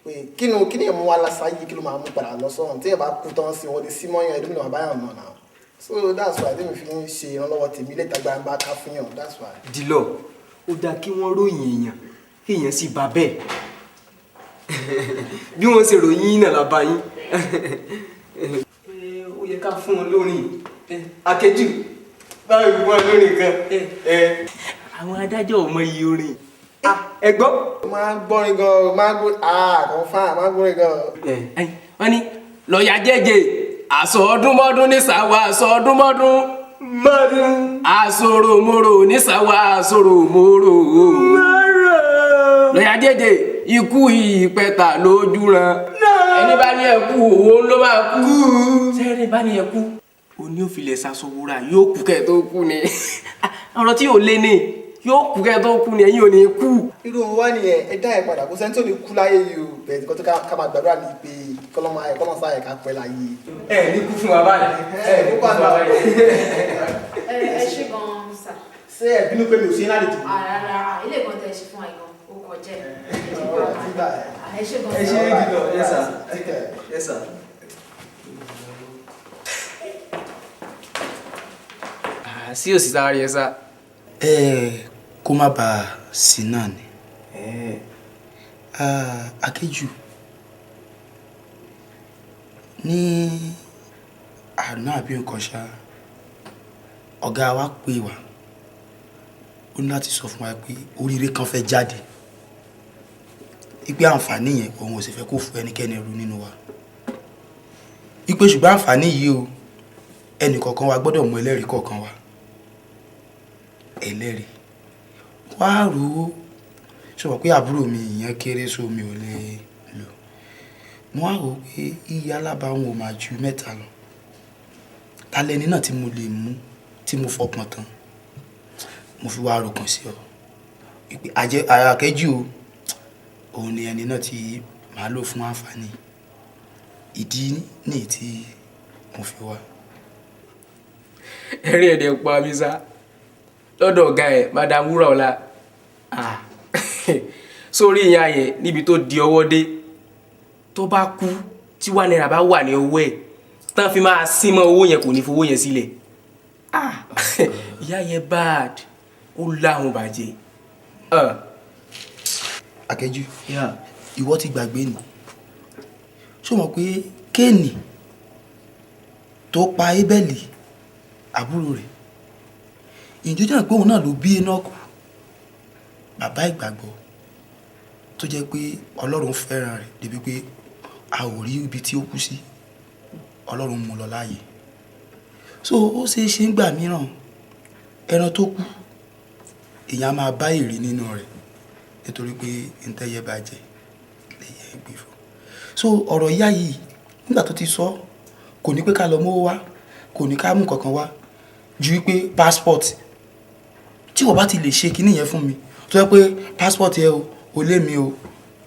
[SPEAKER 9] pé kí ni kí ni mú wa lásáyé, kí ló máa mú padà lọ sọ́run tí ẹ bá kú tán sí wọn lè sí mọ́yàn ẹdún náà báyọ̀ náà náà. So that's why tèmi fi ń ṣe ìrànlọ́wọ́ tèmi ilé ìtagbà ń bá ká fún yàn, that's why.
[SPEAKER 5] Dìlọ, ó dáa kí wọ́n ròyìn èèyàn, kí èèyàn sì bá bẹ́ẹ̀. Bí wọ́n ṣe ròyìn yín náà la bá yín. Ó yẹ ká fún wọn lórin Akẹ́jù, báwo fún wọn lórin kan. Àwọn adájọ́ ò mọ iye orin. Ẹ gbọ́.
[SPEAKER 11] Máa ń gbọ́rin gan, máa ń gbọ́, confirm, máa ń gbọ́rin gan.
[SPEAKER 6] Wọ́n ní lọ́ọ̀yà jẹ́jẹ́ àsọ ọdúnmọ́dún ní sàwọ́, àsọ ọdúnmọ́dún
[SPEAKER 5] mọ́dún,
[SPEAKER 6] àsòròmòrò ní sàwọ́, àsòròmòrò
[SPEAKER 5] mọ́rò.
[SPEAKER 6] Lọ́ọ̀yà jẹ́jẹ́ ikú ìpẹ́ta lójú ran, ẹni bá ní ẹkú owó ló máa kú, sẹ́ni bá ní ẹkú òní ò filẹ̀ sasowora yóò kú kẹ́ tó kú ni. Ọ̀rọ̀ tí yóò lé ní yóò kú kẹ́ tó kú ni, ẹ̀yin ò ní kú.
[SPEAKER 11] Irú òun wá nìyẹn, ẹ dá ẹ padà, kó sẹ́ni tó ní kú láyé yìí o, bẹ̀rẹ̀ nǹkan tó ká máa gbàdúrà ní pé kọ́lọ́mọ ayẹ kọ́lọ́mọ sáyẹ ká pẹ́ láyé.
[SPEAKER 5] Ẹ ní kú fún wa báyìí, ẹ ní kú fún wa báyìí.
[SPEAKER 3] Ẹ ṣe gan-an sà.
[SPEAKER 11] Ṣé ẹ bínú pé mi ò ṣe é lálejò?
[SPEAKER 3] Rárá, ilé ìgbọ̀n tẹ̀ ṣe fún wa gan, ó kọjá ẹ̀. Ẹ ṣe gan-an.
[SPEAKER 5] Ẹ ṣe gidi gan. Yes sir, yes sir.
[SPEAKER 6] Sí òsì sáré ẹ sá.
[SPEAKER 9] Ẹ kó má bàa sí náà ni. Akẹ́jù, ní àná àbí nǹkan ṣá, ọ̀gá wa pè wá, ó ní láti sọ fún wa pé oríire kan fẹ́ jáde, ipe àǹfààní yẹn òun ò sì fẹ́ kó fún ẹnikẹ́ni rú nínú wa, ipe ṣùgbọ́n àǹfààní yìí o, ẹnì kọ̀ọ̀kan wa gbọ́dọ̀ mú ẹlẹ́rìí kọ̀ọ̀kan wa, ẹlẹ́rìí wá rò ó. Ṣe mọ̀ pé àbúrò mi ìyẹn kéré, so mi ò lè lò. Mo wá rò ó pé iye alábàáhùn ò máa ju 3 lọ, ta lẹni náà tí mo lè mú tí mo fọkàn tán? Mo fi wá ròkàn sí ọ ìpè Akẹ́jù o, òun ni ẹni náà tí màá lò fún àǹfààní. Ìdí nìyí tí mo fi wá.
[SPEAKER 6] Ẹ̀rín ẹ̀dẹ̀ pa mi sá lọ́dọ̀ ọ̀gá ẹ̀ Madam Wúràọlá. Sórí ìyá yẹn níbi tó di ọwọ́ dé, tó bá kú tí ₦1 bá wà ní ọwọ́ ẹ̀ tán fi máa sín mọ́ owó yẹn, kò ní fowó yẹn sílẹ̀. Ìyá yẹn bad, ó láhùn bàjẹ́.
[SPEAKER 9] Akẹ́jù, ìwọ ti gbàgbé ni. Ṣé o mọ̀ pé Kéènì tó pa Ébẹ́lì àbúrò rẹ̀, ìjọ jẹ́ pé òun náà ló bí Énọ́kù, bàbá ìgbàgbọ́, tó jẹ́ pé Ọlọ́run fẹ́ràn rẹ̀ débi pé a ò rí ibi tí ó kú sí, Ọlọ́run mú lọ láàyè. So ó ṣeé ṣe ń gbà mìíràn, ẹran tó kú èèyàn á máa bá èrè nínú rẹ̀, nítorí pé ntẹ́yẹ bá jẹ lẹ́yẹ gbé fún. So ọ̀rọ̀ ìyá yìí nígbà tó ti sọ, kò ní pé ká lọ mówó wá, kò ní ká mú kankan wá ju wípé passport tí wọ́n bá ti lè ṣe kinní yẹn fún mi, tó yẹ pé passport yẹ o, o lé mi o,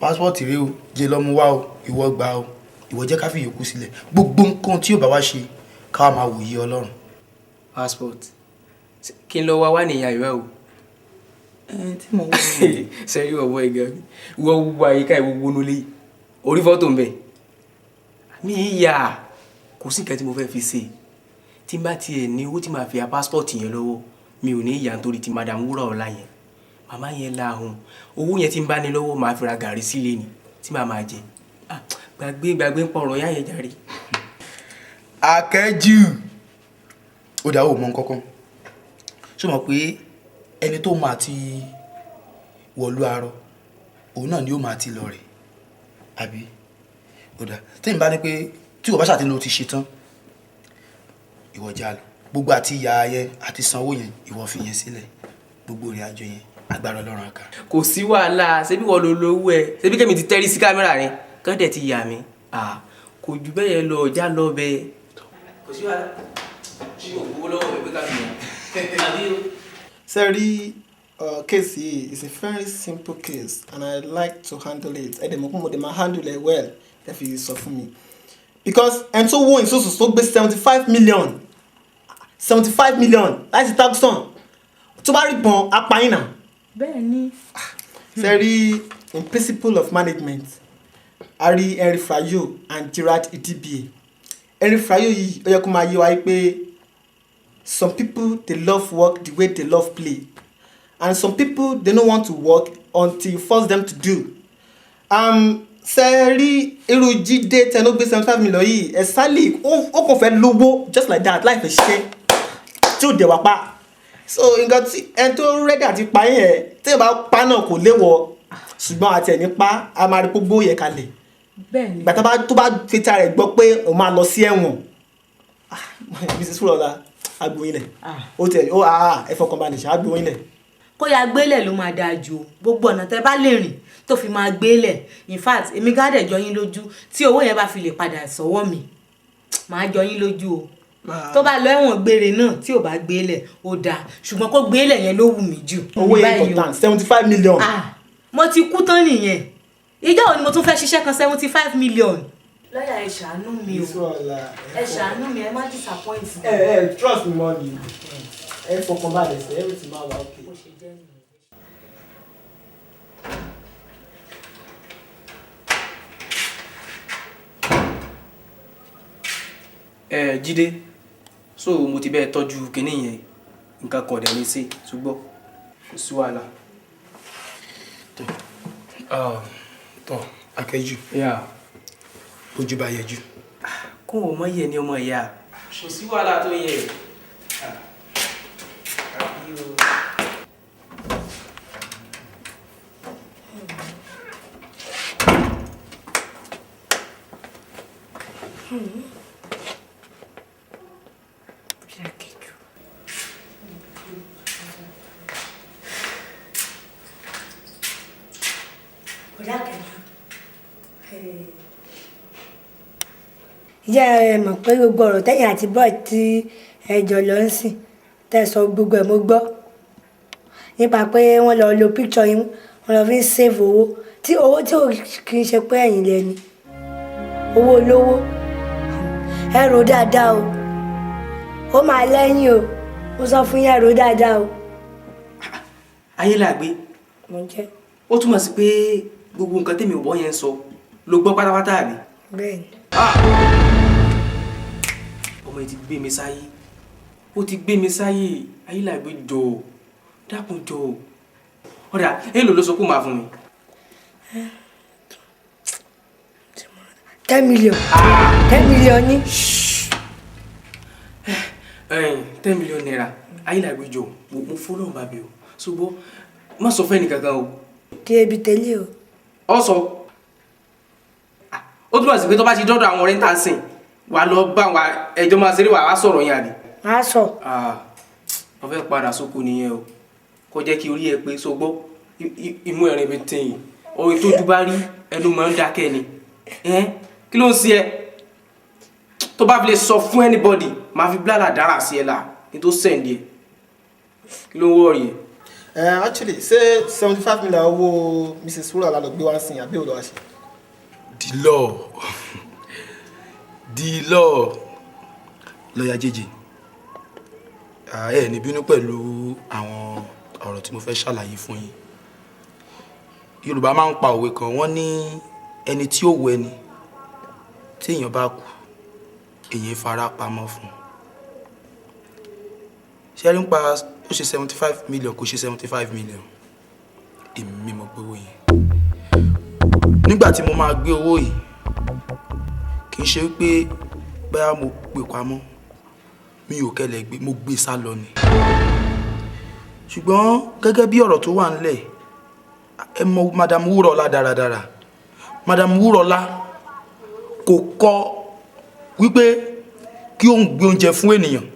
[SPEAKER 9] passport rẹ o, jẹ lọ mú wá o, ìwọ gbà o, ìwọ jẹ́ ká fi yòókù sílẹ̀, gbogbo nǹkan tí yóò bá wá ṣe ká wá máa wòye Ọlọ́run.
[SPEAKER 6] Passport kí n lọ wá wá nìyá ìwé o.
[SPEAKER 9] Ẹ tí mo wọ ní.
[SPEAKER 6] Sẹ́yìn ọ̀bọ ìgbà mi wọ́n gbogbo àyíká ìwọ wọnú lé orí fọ́tò ń bẹ̀ mí yà, kò sí nǹkan tí mo fẹ́ fi ṣe. Tí n bá tiẹ̀ ní owó tí màá fi ra passport yẹn lọ́wọ́, mi ò ní ìyá nítorí ti Madam Wúràọlá yẹn, màmá yẹn la ahùn owó yẹn tí n bá ní lọ́wọ́ màá fi ra gàrí sílé ni tí màá máa jẹ. Gbàgbé gbàgbé ń pọ̀rọ̀ yá yẹn jàre.
[SPEAKER 9] Akẹ́jù, ó dà ó mọ nǹkankan. Ṣé o mọ̀ pé ẹni tó máa ti wọ̀lú arọ òun náà ni ó máa ti lọ rẹ̀ àbí? Ó dà tí n bá ní pé tí o bá ṣàtìlẹ́ o ti ṣe tán, ìwọ já lọ, gbogbo àti ìyá yẹn àti sanwó yẹn ìwọ fi yẹn sílẹ̀, gbogbo ìrìn àjò yẹn agbára Ọlọ́run á ká.
[SPEAKER 6] Kò sí wàhálà, ṣebí wọ́n lo lówó ẹ, ṣebí kẹ́mi ti tẹ́rí sí kámẹ́rà rẹ kán dẹ̀ ti yà mí, kò jù bẹ́ẹ̀ yẹn lọ, já lọ bẹ́ẹ̀. Kò sí wàhálà, ṣé o gbowó lọ́wọ́ mi pé ká fi hàn àbí o.
[SPEAKER 11] Ṣé rí case yìí is a very simple case and I like to handle it. Ẹ dẹ̀ mọ̀ pé mo dẹ̀ máa handle it well, ẹ fi sọ fún mi. Because ẹni tó wó ìsosùn tó gbé 75 million, 75 million láti Takson, tó bá rí bọn apáyín náà.
[SPEAKER 4] Bẹ́ẹ̀ ni.
[SPEAKER 11] Ṣé rí, in principle of management, a rí Henry Fayol and Gerard Idibie. Henry Fayol yìí, ó yẹ kó máa yé wa pé some people, they love work the way they love play, and some people, they no want to work until you force them to do. Ṣe rí irú Jídé tẹnu gbé 75 million yìí ẹ sálì, ó kàn fẹ́ lówó just like that láì fẹ́ ṣiṣẹ́ tí ò dẹ̀ wá pa. So nǹkan tí ẹni tó ready àti pa yẹn, tí ẹ bá pa náà kò léwọ, ṣùgbọ́n àti ẹ̀ ní pa a máa rí gbogbo yẹ kalẹ̀.
[SPEAKER 4] Bẹ́ẹ̀ni.
[SPEAKER 11] Ìgbà tó bá fi ta rẹ̀ gbọ́ pé òun máa lọ sí ẹ̀wọ̀n, ah, Mrs. Wúrọ̀lá agbóyin lẹ̀, ó tẹ̀ ó, ah, ẹ fọkànbalẹ̀ ṣe agbóyin lẹ̀.
[SPEAKER 4] Kó ya gbélẹ̀ ló máa dáa jù o. Gbogbo ọ̀nà tẹ́ bá lè rìn tó fi máa gbélẹ̀. In fact, èmi gádẹ̀ jọ yín lójú. Tí owó yẹn bá fi lè padà sọ́wọ́ mi, màá jọ yín lójú o. Tó bá lọ ẹ̀wọ̀n gbére náà, tí ò bá gbélẹ̀ ó dáa, ṣùgbọ́n kó gbélẹ̀ yẹn ló wù mí jù.
[SPEAKER 11] Owó yẹn
[SPEAKER 4] Báyìí o.
[SPEAKER 11] important, 75 million.
[SPEAKER 4] Ah, mo ti kú tán nìyẹn. Ìjọ́ wo ni mo tún fẹ́ ṣiṣẹ́ kan 75 million? Lọ́yà, ẹ ṣàánú mi o, ẹ ṣàánú mi, ẹ má disappoint mi.
[SPEAKER 11] Ẹ trust me, mommy, ẹ fọkànbalẹ̀ sẹ, everything máa wà okay.
[SPEAKER 6] Ẹ Jídé, so mo ti bẹ́ẹ̀ tọ́jú kinní yẹn, nǹkan kan ọ̀dẹ̀ ní sí, ṣùgbọ́n kò sí wàhálà.
[SPEAKER 9] Tọ́ Akẹ́jù, ojú bá yẹjú.
[SPEAKER 6] Kó o mọ yẹ ni ọmọ ìyá, kò sí wàhálà tó yẹ. Àbí o.
[SPEAKER 12] Bọ̀dá Kẹ́jú, ǹjẹ́ ẹ mọ̀ pé gbogbo ọ̀rọ̀ tẹ́yìn àti bọ́ọ̀ tí ẹ jọ lọ ń sìn tẹ́ sọ gbogbo ẹ̀ mo gbọ́, nípa pé wọ́n lọ lo picture yín, wọ́n lọ fi ń save owó tí owó tí ò kì í ṣe pé ẹ̀yin lẹ́ni owó olówó. Ẹ rò dáadáa o, ó máa lẹ́yìn o. Mo sọ fún yín, ẹ rò dáadáa o.
[SPEAKER 6] Ayélàgbé.
[SPEAKER 12] Mo jẹ́.
[SPEAKER 6] Ó túmọ̀ sí pé gbogbo nǹkan tèmi ò bọ́ yẹn ń sọ ló gbọ́ pátápátá, àbí?
[SPEAKER 12] Bẹ́ẹ̀ni.
[SPEAKER 6] Ọmọ yìí ti gbé mi sáyé, ó ti gbé mi sáyé. Ayélàgbé, jọ̀ọ́, dákun, jọ̀ọ́. Ọ̀dà èèlò ló sọ kó máa fún mi?
[SPEAKER 12] 10 million, 10 million ní.
[SPEAKER 6] ₦10 million. Ayélàgbé, jọ̀ọ́, mo fọlọ́run bá bẹ̀ o, ṣùgbọ́n má sọ fẹ́ni kankan o.
[SPEAKER 12] Kí ebi tẹ́lẹ̀ o.
[SPEAKER 6] Ọ sọ, ó túmọ̀ sí pé tó bá ti dọ́dọ̀ àwọn ọ̀rẹ́ ń tà sìn wà lọ bá wa, ẹjọ́ máa ṣeré, wà wá sọ̀rọ̀ yẹn, àbí?
[SPEAKER 12] Má sọ.
[SPEAKER 6] Wọ́n fẹ́ padà sóko nìyẹn o. Kó jẹ́ kí orí ẹ pé so gbọ́ imú ẹ̀rín mi tẹ̀yìn orin tó dúbá rí ẹnu máa ń dákẹ́ ni. Kí ló ń ṣe ẹ? Tó bá fi lè sọ fún anybody, máa fi bláàlà dára sí ẹ là ní tó send ẹ. Kí ló ń wọ̀rì ẹ?
[SPEAKER 11] Ẹ actually, ṣé 75 million owó Mrs. Wúrọ̀lá lọ gbé wá sí, àbí òun lọ wá ṣe?
[SPEAKER 9] The law, the law. Lọ́yà jẹ́jẹ́, ẹ ní bínú pẹ̀lú àwọn ọ̀rọ̀ tí mo fẹ́ ṣàlàyé fún yín. Yorùbá máa ń pa òwe kan, wọ́n ní ẹni tí ó wọ ẹni tí èèyàn bá kú, èèyàn fara pamọ́ fún un. Ṣé rí ń pa ó ṣe 75 million, kò ṣe 75 million, èmi mo gbé owó yẹn. Nígbà tí mo máa gbé owó yìí, kì í ṣe wípé bóyá mo gbé pamọ́, mi ò kẹlẹ̀ gbé, mo gbé sá lọ ni. Ṣùgbọ́n gẹ́gẹ́ bí ọ̀rọ̀ tó wà ńlẹ̀, ẹ mọ Madam Wúrọ̀lá dáradára. Madam Wúrọ̀lá kò kọ wípé kí òun gbé oúnjẹ fún ènìyàn,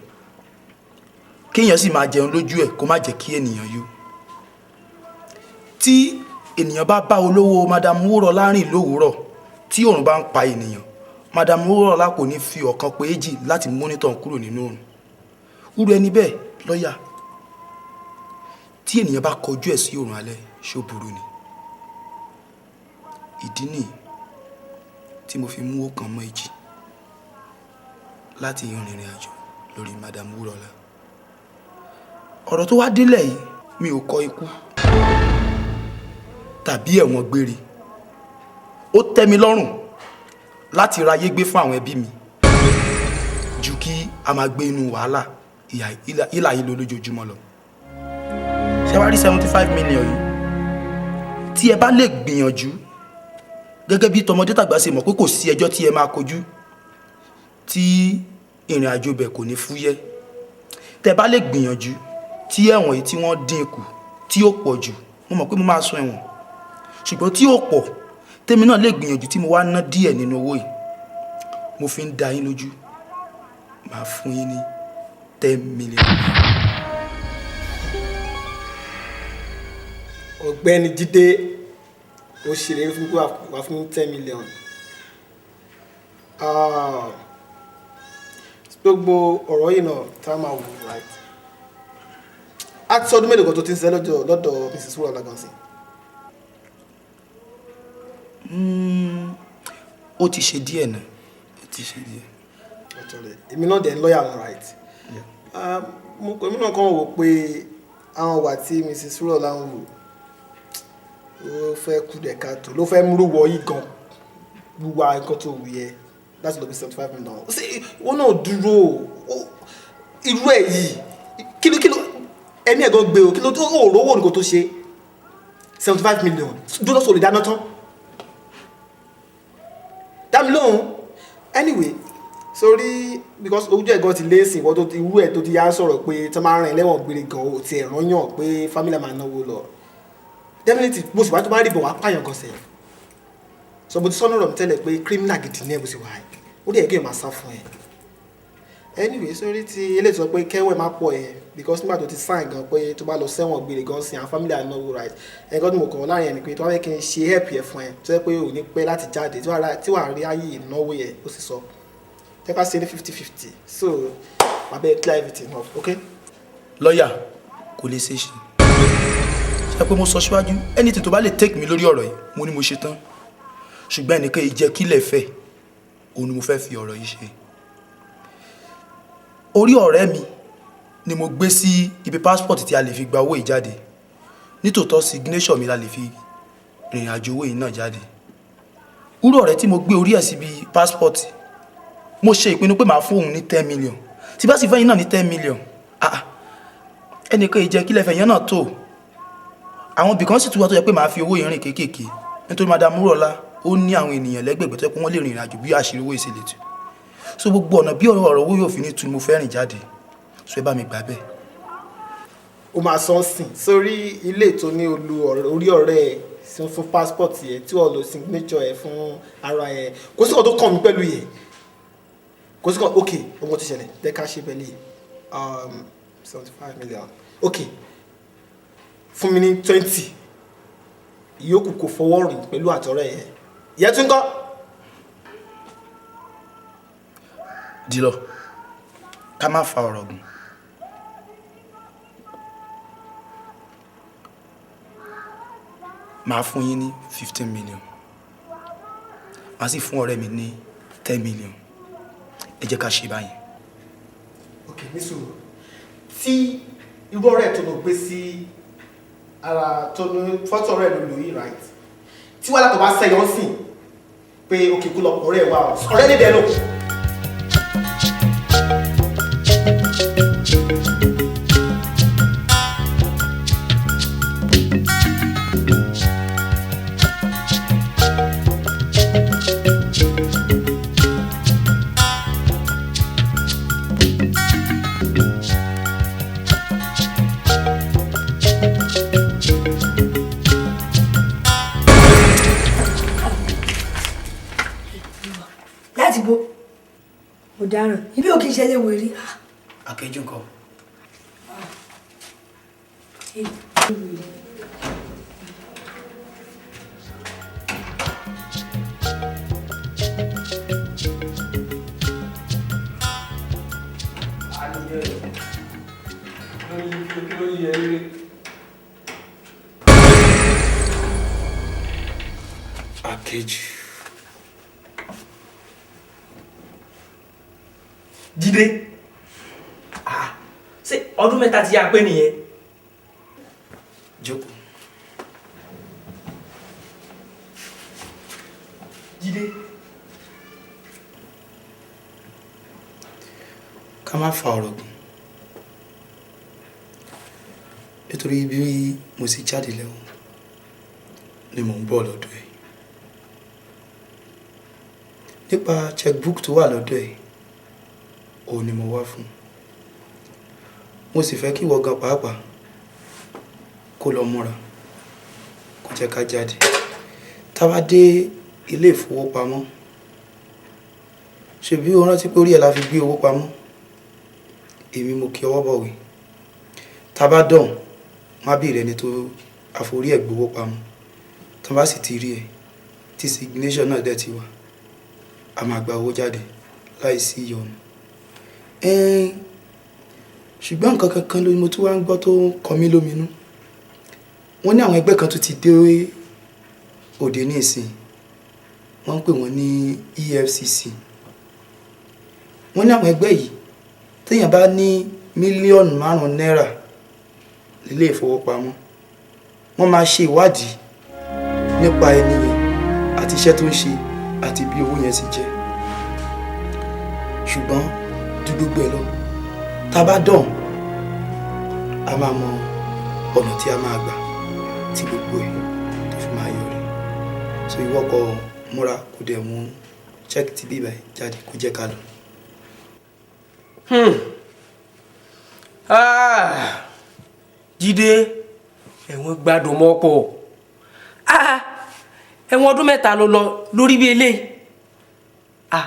[SPEAKER 9] kéèyàn sì máa jẹun lójú ẹ̀, kó má jẹ́ kí ènìyàn yó. Tí ènìyàn bá bá olówó Madam Wúrọ̀lá rìn lówùúrọ̀, tí òòrùn bá ń pa ènìyàn, Madam Wúrọ̀lá kò ní fi ọ̀kan pé èjì láti monitor kúrò nínú òòrùn wúrú ẹni bẹ́ẹ̀. Lọ́yà, tí ènìyàn bá kọjú ẹ̀ sí òòrùn alẹ́, ṣó burú ni? Ìdí nìyí tí mo fi mú ọ̀kan mọ́ èjì láti rìnrìn àjò lórí Madam Wúrọ̀lá. Ọ̀rọ̀ tó wá délẹ̀ yìí, mi ò kọ ikú tàbí ẹ̀wọ̀n gbére. Ó tẹ́ mi lọ́rùn láti ráyé gbé fún àwọn ẹbí mi ju kí a máa gbé inú wàhálà ìlà yìí lọ lójoojúmọ́ lọ. Ṣé wàá rí 75 million yìí, tí ẹ bá lè gbìyànjú gẹ́gẹ́ Gẹ́gẹ́ bí tọmọdé tàgbà ṣe mọ̀ pé kò sí ẹjọ́ tí ẹ máa kojú tí ìrìn àjò bẹ̀ kò ní fúyẹ́. Tẹ́ bá lè gbìyànjú tí ẹ̀wọ̀n yìí tí wọ́n dín kù tí ó pọ̀ jù, mo mọ̀ pé mo máa sun ẹ̀wọ̀n, ṣùgbọ́n tí ó pọ̀ tèmi náà lè gbìyànjú tí mo wá ná díẹ̀ nínú owó yìí, mo fi ń da yín lójú, màá fún yín ní 10 million.
[SPEAKER 11] Ọ̀gbẹ́ni Jídé, ó ṣèlérí fún mi pé wàá fún mi 10 million. Ah, gbogbo ọ̀rọ̀ yìí náà tá a máa wò, right, a ti sọdún mélòó kan tó ti ń ṣiṣẹ́ lọ́dọ̀ Mrs. Wúrà Lágànsìn?
[SPEAKER 9] Ó ti ṣe díẹ̀ náà, ó ti ṣe díẹ̀.
[SPEAKER 11] Actually, èmi náà dẹ̀ ń lọ́ọ̀yà wọn, right? Ah, mo èmi náà kàn wò pé àwọn wà tí Mrs. Wúrà ń wò, ó fẹ́ kú dẹ̀ káàtó ló fẹ́ múrú wọ yìí gan wíwá nǹkan tó wù yẹ láti lọ bí 75 million. Ṣé wọn náà dúró irú ẹ̀ yìí? Kí ló ẹ̀mí ẹ̀ gan gbé o? Kí ló tó ó rówó nǹkan tó ṣe 75 million dúró sóò lè dáná tán? Dá mi lóhùn. Anyway, sórí, because ojú ẹ̀ gan ti lé sí ìwọ tó ti irú ẹ̀ tó ti yá sọ̀rọ̀ pé tí wọ́n máa rìn lẹ́wọ̀n gbére gan ò tiẹ̀ rányàn pé family máa náwó lọ. Definitely, bó sì wá tó bá rí bọ̀ wá pààyàn gan sẹ̀. So mo ti sọ́nà ọ̀rọ̀ mi tẹ́lẹ̀ pé criminal gidi ní ẹ̀ bó sì wà ẹ̀, ó dẹ̀ kí ẹ̀ máa sá fún ẹ. Anyway, sórí ti eléyìí sọ pé kẹ́wẹ́ máa pọ̀ ẹ̀, because nígbà tó ti sign gan pé tó bá lọ sẹ́wọ̀n gbére gan sin àwọn family ànáwó, right? Ẹ̀kọ́ tí mo kàn láàrin ẹ̀ ni pé tó bá fẹ́ kí n ṣe help yẹ fún ẹ tó yẹ pé ò ní pẹ́ láti jáde tí wàá rí ayé ìnáwó yẹ, ó sì sọ jẹ́ ká ṣe ní 50-50, so wàá bẹ́ẹ̀ clear everything up, okay?
[SPEAKER 9] Lọ́ọ̀yà, kò lè ṣeé ṣe. Ṣe pé mo sọ síwájú, anything tó bá lè take mi lórí ọ̀rọ̀ yìí, mo ní mo ṣe tán, ṣùgbọ́n ẹnìkan yìí jẹ́ kílẹ̀ fẹ́ òun ni mo fẹ́ fi ọ̀rọ̀ yìí ṣe. Orí ọ̀rẹ́ mi ni mo gbé sí ibi passport tí a lè fi gba owó yìí jáde. Nítòótọ́, signature mi la lè fi rìnrìn àjò owó yìí náà jáde. Irú ọ̀rẹ́ tí mo gbé orí ẹ̀ síbi passport, mo ṣe ìpinnu pé màá fún òun ní 10 million. Tí bá sì fẹ́ yín náà ní 10 million, ah, ẹnìkan yìí jẹ́ kílẹ̀ fẹ́ yẹn náà tó. Àwọn ibìkan sì tún wà tó yẹ pé màá fi owó yìí rìn kéékèèké, nítorí Madam Wúrọ̀lá ó ní àwọn ènìyàn lẹ́gbẹ̀gbẹ̀ tó yẹ pé wọ́n lè rìnrìn àjò bí àṣírí owó ìṣẹ̀lẹ̀ tù. So gbogbo ọ̀nà bí ọ̀rọ̀ owó yóò fi ní tu ni mo fẹ́ rìn jáde, so ẹ bá mi gbà bẹ́ẹ̀.
[SPEAKER 11] Ó máa san sìn sórí ilé tó ní olú orí ọ̀rẹ́ ẹ̀ sí fún passport yẹ tí wọ́n lo signature ẹ̀ fún ara ẹ̀. Kò sí kan tó kàn mí pẹ̀lú yẹ, kò sí kan. Ok, ọmọ tó ṣẹlẹ̀, jẹ́ ká ṣe pẹ̀lú yẹ 75 million, ok, fún mi ní 20, ìyókù kò fọwọ́ rìn pẹ̀lú àtọ̀rẹ́ yẹn ìyẹn tún kọ́.
[SPEAKER 9] Dìlọ, ká má fa ọ̀rọ̀ gùn. Màá fún yín ní 15 million, màá sì fún ọ̀rẹ́ mi ní 10 million. Ẹ jẹ́ ká ṣe báyìí.
[SPEAKER 11] Ok, ní sùúrù, tí irú ọ̀rẹ́ tó lọ gbé sí ara tó ní fọ́tò ọ̀rẹ́ ló lò yìí, right, tí wàhálà tó bá ṣẹyọ ń sìn pé òkè kú lọ ọ̀rẹ́ wa ọ̀rẹ́ lè dẹ̀ lò.
[SPEAKER 12] Láti bo mo dáràn, ibi ò kì í ṣẹlẹ̀ wèrè.
[SPEAKER 9] Akẹ́jù nǹkan.
[SPEAKER 8] Akẹ́jù.
[SPEAKER 6] Jídé, ah, ṣé ọdún mẹ́ta ti yá pé nìyẹn?
[SPEAKER 9] Jókòó.
[SPEAKER 6] Jídé.
[SPEAKER 9] Ká má fa ọ̀rọ̀ gùn, nítorí bí mo ṣe jáde lẹ́wọ̀n ni mò ń bọ̀ lọ́dọ̀ ẹ̀. Nípa checkbook tó wà lọ́dọ̀ ẹ̀, òun ni mo wá fún. Mo sì fẹ́ kí ìwọ gan pàápàá kó lọ múra, kó jẹ́ ká jáde. Tá bá dé ilé ìfowópamọ́, ṣebí o rántí pé orí ẹ̀ la fi gbé owó pamọ́? Èmi mo kí ọwọ́ bọ̀wé. Tá bá dọ̀hún, wọ́n á béèrè ẹni tó àforí ẹ̀ gbowó pamọ́. Tá bá sì ti rí ẹ, tí signation náà dẹ̀ ti wà, a máa gba owó jáde láì sí ìyọnu. Ṣùgbọ́n nǹkan kankan ló mo tún wá ń gbọ́ tó ń kọ mí lóminú. Wọ́n ní àwọn ẹgbẹ́ kan tún ti dé òde ní ìsìn. Wọ́n ń pè wọ́n ní EFCC. Wọ́n ní àwọn ẹgbẹ́ yìí, téèyàn bá ní 5 mílíọ̀nù náírà nílé ìfowópamọ́, wọ́n máa ṣe ìwádìí nípa ẹni yẹn àti iṣẹ́ tó ń ṣe àti bí owó yẹn sì jẹ́. Ṣùgbọ́n ju gbogbo ẹ̀ lọ, tá a bá dọ̀hún, a máa mọ ọ̀nà tí a máa gbà tí gbogbo ẹ̀ tó fi máa yọrí. So ìwọ kó múra, kó dẹ̀ mú check ti bíbá ẹ̀ jáde, kó jẹ́ ká lọ.
[SPEAKER 6] Ah, Jídé, ẹ̀wọ̀n gbádùn mọ́pọ̀. Ah, ẹ̀wọ̀n ọdún 3 ló lọ lórí bí eléyìí. Ah,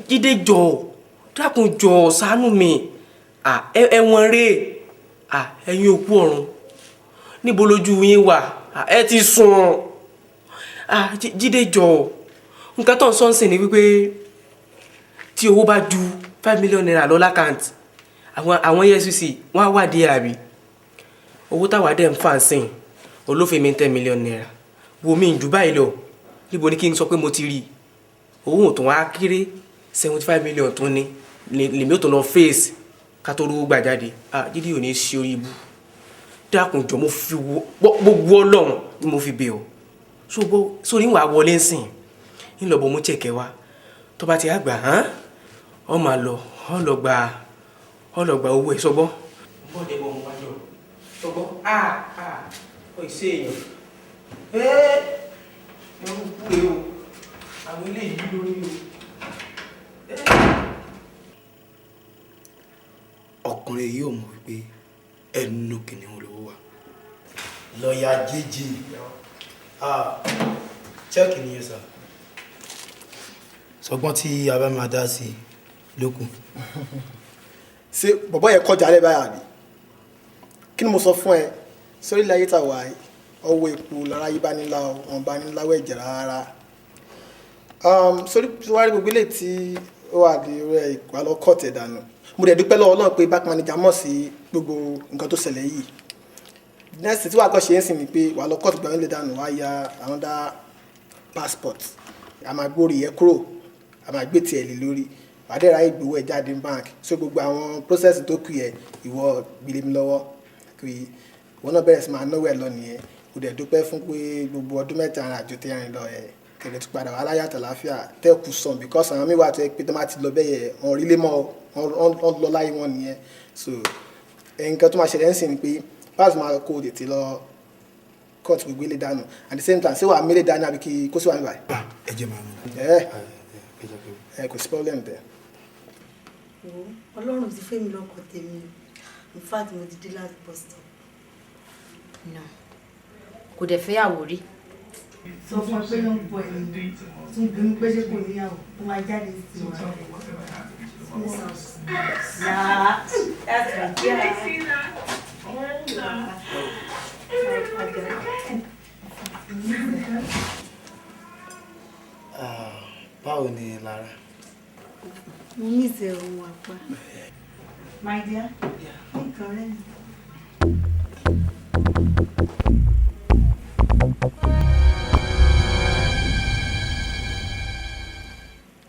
[SPEAKER 6] Jídé, jọ̀ọ́, dákun, jọ̀ọ́, ṣàánú mi. Ah, ẹ̀wọ̀n rèé. Ah, ẹ̀yin òkú ọ̀run, níbo lójú yín wà? Ah, ẹ ti sùn. Ah, Jídé, jọ̀ọ́, nǹkan tó ń sọ ń sìn ni wípé tí owó bá ju ₦5 million lọ l'account, àwọn EFCC wọ́n á wádìí, àbí? Owó táwa dẹ̀ ń fà ń sìn olófin mi, ₦10 million wo mi jù báyìí lọ. Níbo ni kí n sọ pé mo ti rí i? Owó tó wá kéré, 75 million tó ní lèmi ò tó lọ face ká tó rówó gbà jáde. Ah, Jídé, ò ní ṣe orí ibú. Dákun jọ, mo fi wo gbogbo Ọlọ́run ni mo fi bẹ̀ ọ́. Sórí ń wà wọlé ń sìn ń lọ bọ̀, mú cheque wá. Tó bá ti á gbà hàn, ọ máa lọ, ọ lọ gba owó ẹ̀ sọgbọ́n. Bọ́ọ̀dẹ̀ bọ̀, mo wá jọ sọgbọ́n. Ah, ah, ọ ìṣe èèyàn ẹ́ẹ́, ẹrú kú rèé o, àwọn eléyìí lórí o.
[SPEAKER 9] Ọkùnrin yìí ò mọ̀ wípé ẹnu kìnìún lówó wà.
[SPEAKER 13] Lọ́ọ̀yà jíjì, cheque nìyẹn sir.
[SPEAKER 9] Sọgbọ́n tí a bá máa dá sí i lókun.
[SPEAKER 11] Ṣé bọ̀bọ́ yẹn kọjá lẹ́ báyà bí? Kí ni mo sọ fún ẹ sórí ilẹ̀ ayé tá a wà yìí? Ọwọ́ epo lára yìí bá nílá o, wọn bá níláwọ̀ ẹ̀jẹ̀ rárá. Sórí tí wàá rí gbogbo ilé tí ó wà di orí ẹ̀ wà lọ kọ́ọ̀tì ẹ̀ dànù. Mo dẹ̀ dúpẹ́ lọ́wọ́ Ọlọ́run pé bank manager mọ̀ sí gbogbo nǹkan tó ṣẹlẹ̀ yìí. Next tí wàá kọ́ ṣe é sìn ni pé wàá lọ kọ́ọ̀tù gbàgbé lè dànù, wàá ya another passport, a máa gbórí yẹ kúrò, a máa gbé tiẹ̀ lé lórí, wàá dẹ̀ ráyè gbowó ẹ̀ jáde ní bank. So gbogbo àwọn process tó kù yẹ, ìwọ gbélé mi lọ́wọ́ kí ìwọ náà bẹ̀rẹ̀ sí máa náwó ẹ̀ lọ nìyẹn. Kò dẹ̀ dúpẹ́ fún pé gbogbo ọdún 3 àrìn àjò tẹ́ rìn lọ ẹ̀ kẹ̀lẹ́ tún padà wà láyàtọ̀ láfíà tẹ́kù sàn, because àwọn míì wà tó yẹ pé tó máa ti lọ bẹ́yẹ, wọn rí lé mọ́, wọn lọ láyé wọn nìyẹn. So nǹkan tó máa ṣẹlẹ̀ ń sìn ni pé báwo máa kó o tètè lọ cut gbogbo ilé dànù. At the same time, ṣé wàá mélé dání àbí kí kó sì wà níbàyí?
[SPEAKER 9] Ẹ jẹ́ màá mú.
[SPEAKER 11] Ẹ ẹ, kò sí problem bẹ́ẹ̀.
[SPEAKER 12] Wo, Ọlọ́run ti fẹ́ mi lọ́kọ tèmi. In fact, mo ti dé last bus stop.
[SPEAKER 3] No, kò dẹ̀ fẹ́yàwó rí.
[SPEAKER 12] Sọ fún ẹ pé ló ń bọ ẹni tún bí mi pé ṣé kò níyàwó, ó máa jáde sí wa. Nah, that's my girl.
[SPEAKER 9] Ah, báwo ni Lára?
[SPEAKER 12] Mo miss ẹ òun àpá. My dear, nǹkan rẹ̀ mi.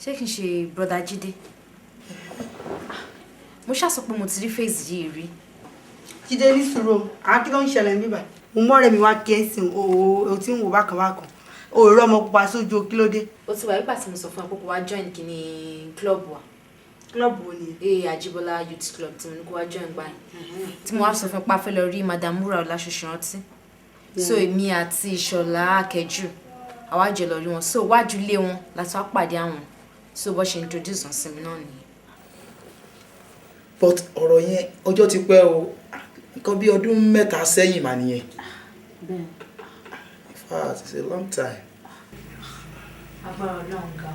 [SPEAKER 3] Ṣé kí n ṣe brother Jídé? Mo ṣàsọ pé mo ti rí face yìí rí.
[SPEAKER 12] Jídé, ní sùúrù o, àwọn kí ló ń ṣẹlẹ̀ níbà? Mo mọ́rẹ̀ mi wá kí ẹ sìn o, o tí ń wò bákan bákan. O ò rí ọmọ pupa sójú o, kí ló dé?
[SPEAKER 3] Ó ti wà nígbà tí mo sọ fún ẹ pé kó wá join kíní club wa.
[SPEAKER 12] Club wo ni?
[SPEAKER 3] Ee, Ajibola Youth Club tí mo ní kó wá join gbà yẹn. Tí mo wá sọ fún ẹ pé a fẹ́ lọ rí Madam Wúrà Ọláṣọṣì rántí. So èmi àti Ìṣọ̀lá Akẹ́jù, àwa jọ lọ rí wọn. So wájú ilé wọn láti wá pàdé àwọn. So bó ṣe introduce wọn sí mi náà nìyẹn.
[SPEAKER 9] But ọ̀rọ̀ yẹn, ọjọ́ ti pẹ́ o, nǹkan bí ọdún 3 sẹ́yìn mà nìyẹn.
[SPEAKER 4] Bẹ́ẹ̀.
[SPEAKER 9] In fact, it's a long time.
[SPEAKER 4] Agbára Ọlọ́run ga o.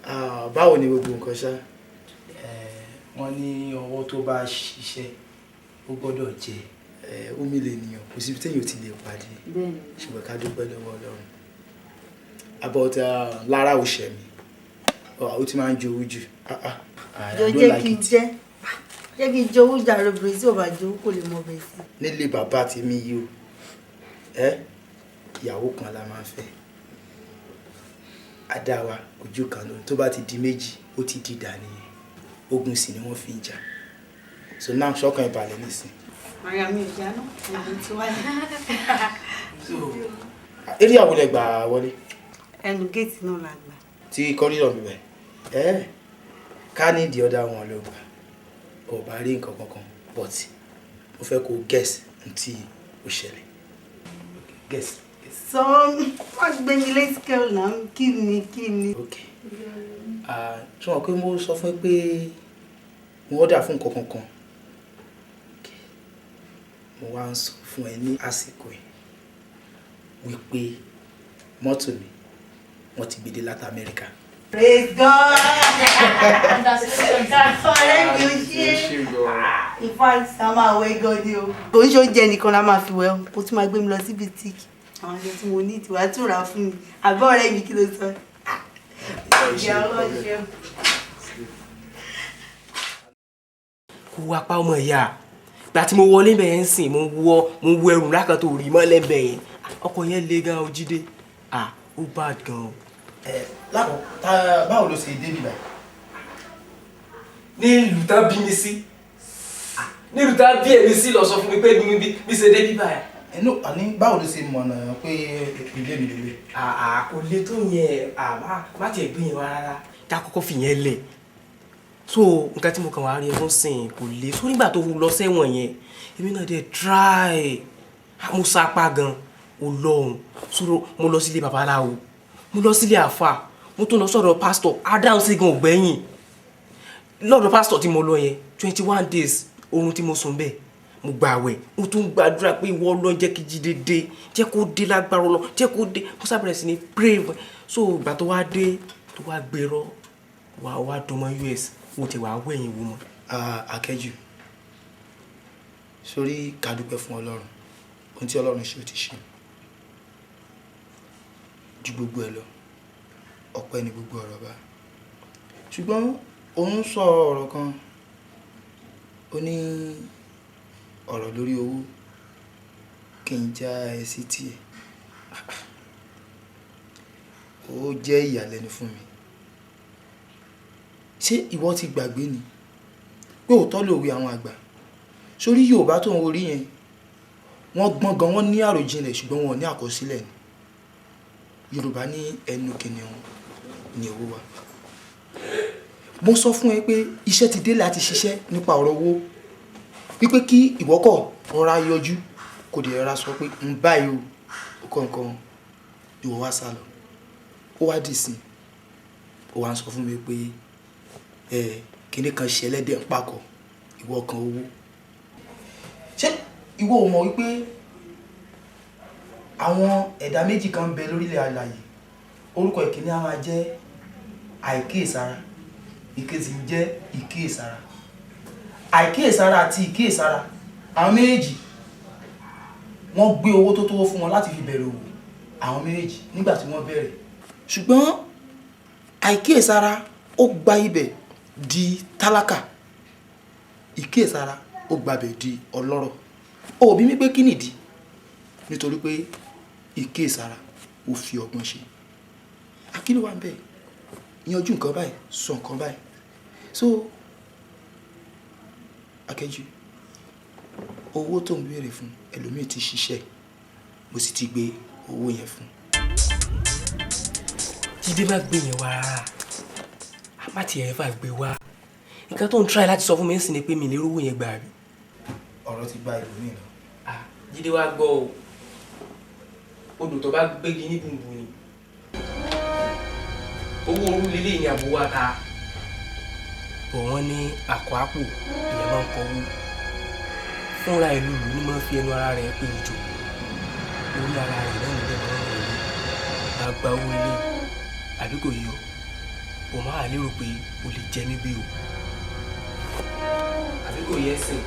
[SPEAKER 9] Ah, báwo ni gbogbo nǹkan ṣá? Wọ́n ní ọwọ́ tó bá ṣiṣẹ́ ó gbọ́dọ̀ jẹ. Omi lè nìyàn, kò síbi téèyàn ò ti lè pàdé.
[SPEAKER 4] Bẹ́ẹ̀ni.
[SPEAKER 9] Ṣùgbọ́n ká dúpẹ́ lọ́wọ́ Ọlọ́run. About lára ò ṣẹ̀ mi, ó ti máa ń jowú jù. I
[SPEAKER 12] Jọ
[SPEAKER 9] don't
[SPEAKER 12] jẹ́
[SPEAKER 9] like
[SPEAKER 12] kí n
[SPEAKER 9] it.
[SPEAKER 12] Jẹ́ kí n jowú jàre, obìnrin tí ò bá jowú kò lè mọ ọbẹ̀ sí.
[SPEAKER 9] Nílé bàbá tèmi yìí o, ìyàwó kan la máa ń fẹ́. Adáwa ojú kan lóhun tó bá ti di méjì, ó ti di ìdà nìyẹn. Ogun sì ni wọ́n fi ń jà. So now ṣọ́kàn ìbàlẹ̀ nísìn.
[SPEAKER 12] Maria mi ò jáná, ẹ̀mí tí wáyé.
[SPEAKER 9] Eré àwọn olè gbà wọlé.
[SPEAKER 12] Ẹnu géètì náà la gbà.
[SPEAKER 9] Tí kọ́rídọ̀ mi bẹ̀. Ká ní the other one ló gbà. Ò bá rí nǹkan kankan, but mo fẹ́ kó guess ohun tí ó ṣẹlẹ̀. Guess.
[SPEAKER 12] Sọ má gbé mi létí kẹ́rù náà, kí ni kí ni.
[SPEAKER 9] Ṣé wọn pé mo sọ fún ẹ pé mo order fún nǹkan kankan? Mo wá ń sọ fún ẹ ní àsìkò yìí wípé mọ́tò mi wọ́n ti gbé dé láti Amẹ́ríkà.
[SPEAKER 12] Praise God! Ọ̀rẹ́ mi ò ṣe é. In fact, a máa wẹ̀ gan ni o. Kò ń ṣe oúnjẹ nìkan la máa fi wẹ̀ o, kò tún máa gbé mi lọ sí boutique. Àwọn aṣọ tí mo ní ìtìwá tún rà fún mi. Àbọ̀ ọ̀rẹ́ mi kí ló sọ? Ìyá ọlọ́ṣẹ́.
[SPEAKER 6] Kó wá pa ọmọ ìyá. Ìgbà tí mo wọlé bẹ̀ yẹn ń sìn, mo wọ ẹrù ńlá kan tó rí mọ́lẹ̀ bẹ̀ yẹn. Ọkọ̀ yẹn le gan o, Jídé. Ó bad gan o.
[SPEAKER 9] Lákòó, báwo ló ṣe débi báyìí?
[SPEAKER 6] Ní ìlú tán bí mi sí. Ní ìlú tán bí èmi sí lọ sọ fún mi pé bí ṣe débi báyìí.
[SPEAKER 9] Ẹnu àní báwo ló ṣe mọ̀nà pé ilé mi lè?
[SPEAKER 6] Kò le tó yẹn, má tiẹ̀ gbé yẹn wá rárá. Já kọ́kọ́ fi yẹn lẹ̀. So nǹkan tí mo kàn wá rí ẹ fún sìn kò le. So nígbà tó lọ sẹ́wọ̀n yẹn, èmi náà dẹ̀ try. Mo sapá gan, o lọ́hùn. So mo lọ sílé babaláwo, mo lọ sílé àfà, mo tún lọ sọ́dọ̀ pásítọ̀. Adáhùn sí gan ògbẹ́yìn. Lọ́dọ̀ pásítọ̀ tí mo lọ yẹn, 21 days oorun tí mo sùn bẹ́ẹ̀. Mo gbààwẹ̀, mo tún gbàdúrà pé ìwọ Ọlọ́run jẹ́ kí Jídé dé, jẹ́ kó dé lágbára Ọlọ́run, jẹ́ kó dé. Mo sábẹ̀rẹ̀ sí ní pray. So ìgbà tó wá dé, tó wá gbérọ́, wá dọmọ US, mo ti wá wẹ̀yìn wò mọ́.
[SPEAKER 9] Akẹ́jù, sórí ká dúpẹ́ fún Ọlọ́run, ohun tí Ọlọ́run ṣe ó ti ṣe. Ju gbogbo ẹ lọ, ọpẹ́ ni gbogbo ọ̀rọ̀ bá. Ṣùgbọ́n òun sọ ọ̀rọ̀ kan, ó ní ọ̀rọ̀ lórí owó kí n já ẹ sí tiẹ̀. Ó jẹ́ ìyàlẹ́nu fún mi. Ṣé ìwọ ti gbàgbé ni pé òótọ́ lòwe àwọn àgbà? Sórí Yorùbá tó ń orí yẹn, wọ́n gbọ́n gan, wọ́n ní àròjinlẹ̀ ṣùgbọ́n wọn ò ní àkọsílẹ̀ ni. Yorùbá ní ẹnu kìnìún ni owó wa. Mo sọ fún ẹ pé iṣẹ́ ti dé láti ṣiṣẹ́ nípa ọ̀rọ̀ owó, wípé kí ìwọ kọ̀ rọra yọjú, kò dé rọra sọ pé ń báyìí o, ó kọ́ nǹkan, ìwọ wá sá lọ. Ó wá dì sí, ó wá ń sọ fún mi pé kíní kan ṣe ẹlẹ́dẹ̀ ń pakọ̀, ìwọ kan owó. Ṣé ìwọ ò mọ̀ wípé àwọn ẹ̀dá méjì kan ń bẹ lórílẹ̀ alààyè? Orúkọ ìkíní á máa jẹ́ àìkíyèsára, ìkejì ń jẹ́ ìkíyèsára. Àìkíyèsára àti ìkíyèsára, àwọn méjèèjì wọ́n gbé owó tó tówó fún wọn láti fi bẹ̀rẹ̀ òwò, àwọn méjèèjì nígbà tí wọ́n bẹ̀rẹ̀. Ṣùgbọ́n àìkíyèsára ó gba ibẹ̀ di tálákà, ìkíyèsára ó gba ibẹ̀ di ọlọ́rọ̀. Ó bí mi pé kí nìdí? Nítorí pé ìkíyèsára ó fi ọgbọ́n ṣe. Akíló wà ń bẹ̀? Yanjú nǹkan báyìí, sọ nǹkan báyìí. So Akẹ́jù, owó tó ń béèrè fún ẹlòmíì ti ṣiṣẹ́, mo sì ti gbé owó yẹn fún.
[SPEAKER 6] Jídé má gbé yẹn wá rárá, má tiẹ̀ fà gbé wá. Nǹkan tó ń try láti sọ fún mi ń sìn ni pé mi lè rówó yẹn gbà rí.
[SPEAKER 9] Ọ̀rọ̀ ti gba ìlú mi lọ.
[SPEAKER 6] Jídé wá gbọ́ o, odò tó bá gbégi ní gbùngbùn ni. Owó orú lélẹ́yìn ni àbúwá ta. Bọ̀ wọ́n ní àkọ́ àpò ìyẹn máa ń kọ́wó. Fúnra ìlú ìlú ni máa ń fi ẹnu ara rẹ̀ pé ìjò. Orí ara rẹ̀ náà nílẹ̀ máa ń rìn ní. Máa gba owó ilé àbí kò yọ. Bọ̀ máa lérò pé o lè jẹ mí gbé o. Àbí kò yẹ sìn.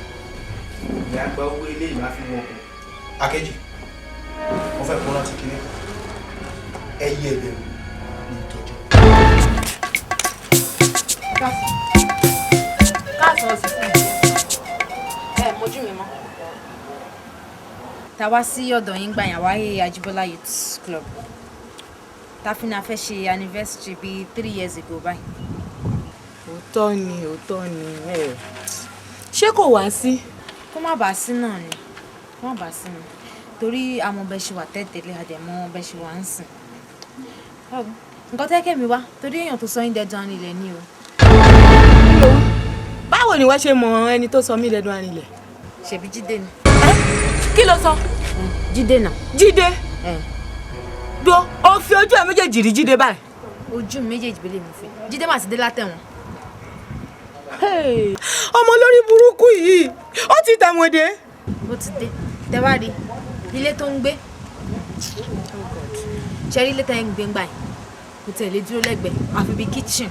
[SPEAKER 6] Ìyá gba owó ilé yìí máa fi wọkọ̀.
[SPEAKER 13] Akẹ́jù, mo fẹ́ kó rántí kinní kan. Ẹyẹ ìbẹ̀rù ní ìtọ́jú.
[SPEAKER 3] Káàsán sì fún mi. Ẹ mojú mi mọ́. Ta wá sí ọ̀dọ̀ yín gbà yàn wáyé Ajíbọ́lá Youth Club. Ta fi náà fẹ́ ṣe anniversary bíi 3 years ago báyìí.
[SPEAKER 10] Òótọ́ ni, òótọ́ ni ẹ. Ṣé kò wá sí?
[SPEAKER 3] Kó má bàa sí náà ni, kó má bàa sí ni. Torí àmọ́ bẹ́ẹ̀ ṣe wà tẹ́tẹ̀lé, àdẹ̀mọ́ bẹ́ẹ̀ ṣe wà ń sìn. Nǹkan tẹ́kẹ̀ mi wá, torí èèyàn tó sọ yín dẹ́dun ilẹ̀ ni o.
[SPEAKER 10] Báwo ni wọ́n ṣe mọ ẹni tó sọ mí dẹdun arinlẹ̀?
[SPEAKER 3] Ṣèbí Jídé ni.
[SPEAKER 10] Kí ló sọ?
[SPEAKER 3] Jídé náà.
[SPEAKER 10] Jídé. Do o fi ojú ẹ méjèèjì rí Jídé báyìí?
[SPEAKER 3] Ojú mi méjèèjì bẹ́lẹ̀ mi fi. Jídé mà ti dé látẹ̀wọ̀n.
[SPEAKER 10] Ọmọ olórí burúkú yìí, ó ti tẹ̀wọ̀n dé.
[SPEAKER 3] Ó ti dé. Tẹ wá rí ilé tó ń gbé. Ṣé rí ilé tẹ́ ń gbé ń gbà yìí? Kò tẹ̀ lé dúró lẹ́gbẹ̀ẹ́, àfi bíi kitchen.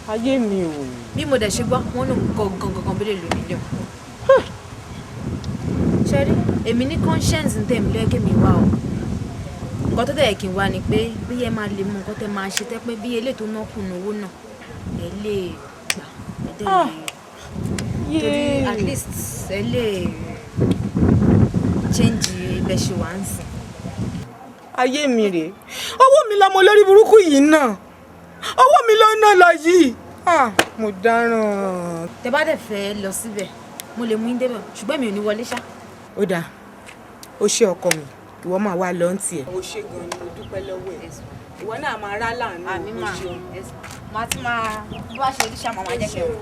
[SPEAKER 10] Ayé mi o.
[SPEAKER 3] Bí mo dẹ̀ ṣe gbọ́, wọ́n lòun gangan gangan bẹ́lẹ̀ lónìí ilé o. Ṣé rí èmi ní conscience ń tẹ̀ mí lọ́yẹ́ kémi wá o. Nǹkan tó dẹ̀ kí n wá ni pé bí ẹ máa lè mọ nǹkan tẹ́ máa ṣe tẹ́ pé bí eléyìí tó ná kùnú owó náà ẹ lè gbà ẹ dẹ̀ lè torí at least ẹ lè change ibẹ̀ ṣe wà ń sìn.
[SPEAKER 10] Ayé mi rèé. Owó mi lọmọ olórí burúkú yìí náà. Owó mi ló ń ná lọ yìí. Mo dáràn.
[SPEAKER 3] Tẹ́ bá dẹ̀ fẹ́ lọ síbẹ̀, mo lè mú yín débẹ̀, ṣùgbọ́n mi ò ní wọlé ṣá.
[SPEAKER 10] Ó dáa, ó ṣe ọkọ mi, ìwọ máa wá lọ ń tiẹ̀. Ó ṣe gan ni, mo dúpẹ́ lọ́wọ́ ẹ̀. Ìwọ náà máa rá láàánú.
[SPEAKER 3] Àmì máa máa ti máa bí wàá ṣe rí ṣá, màá máa jẹ́ kẹ́ o.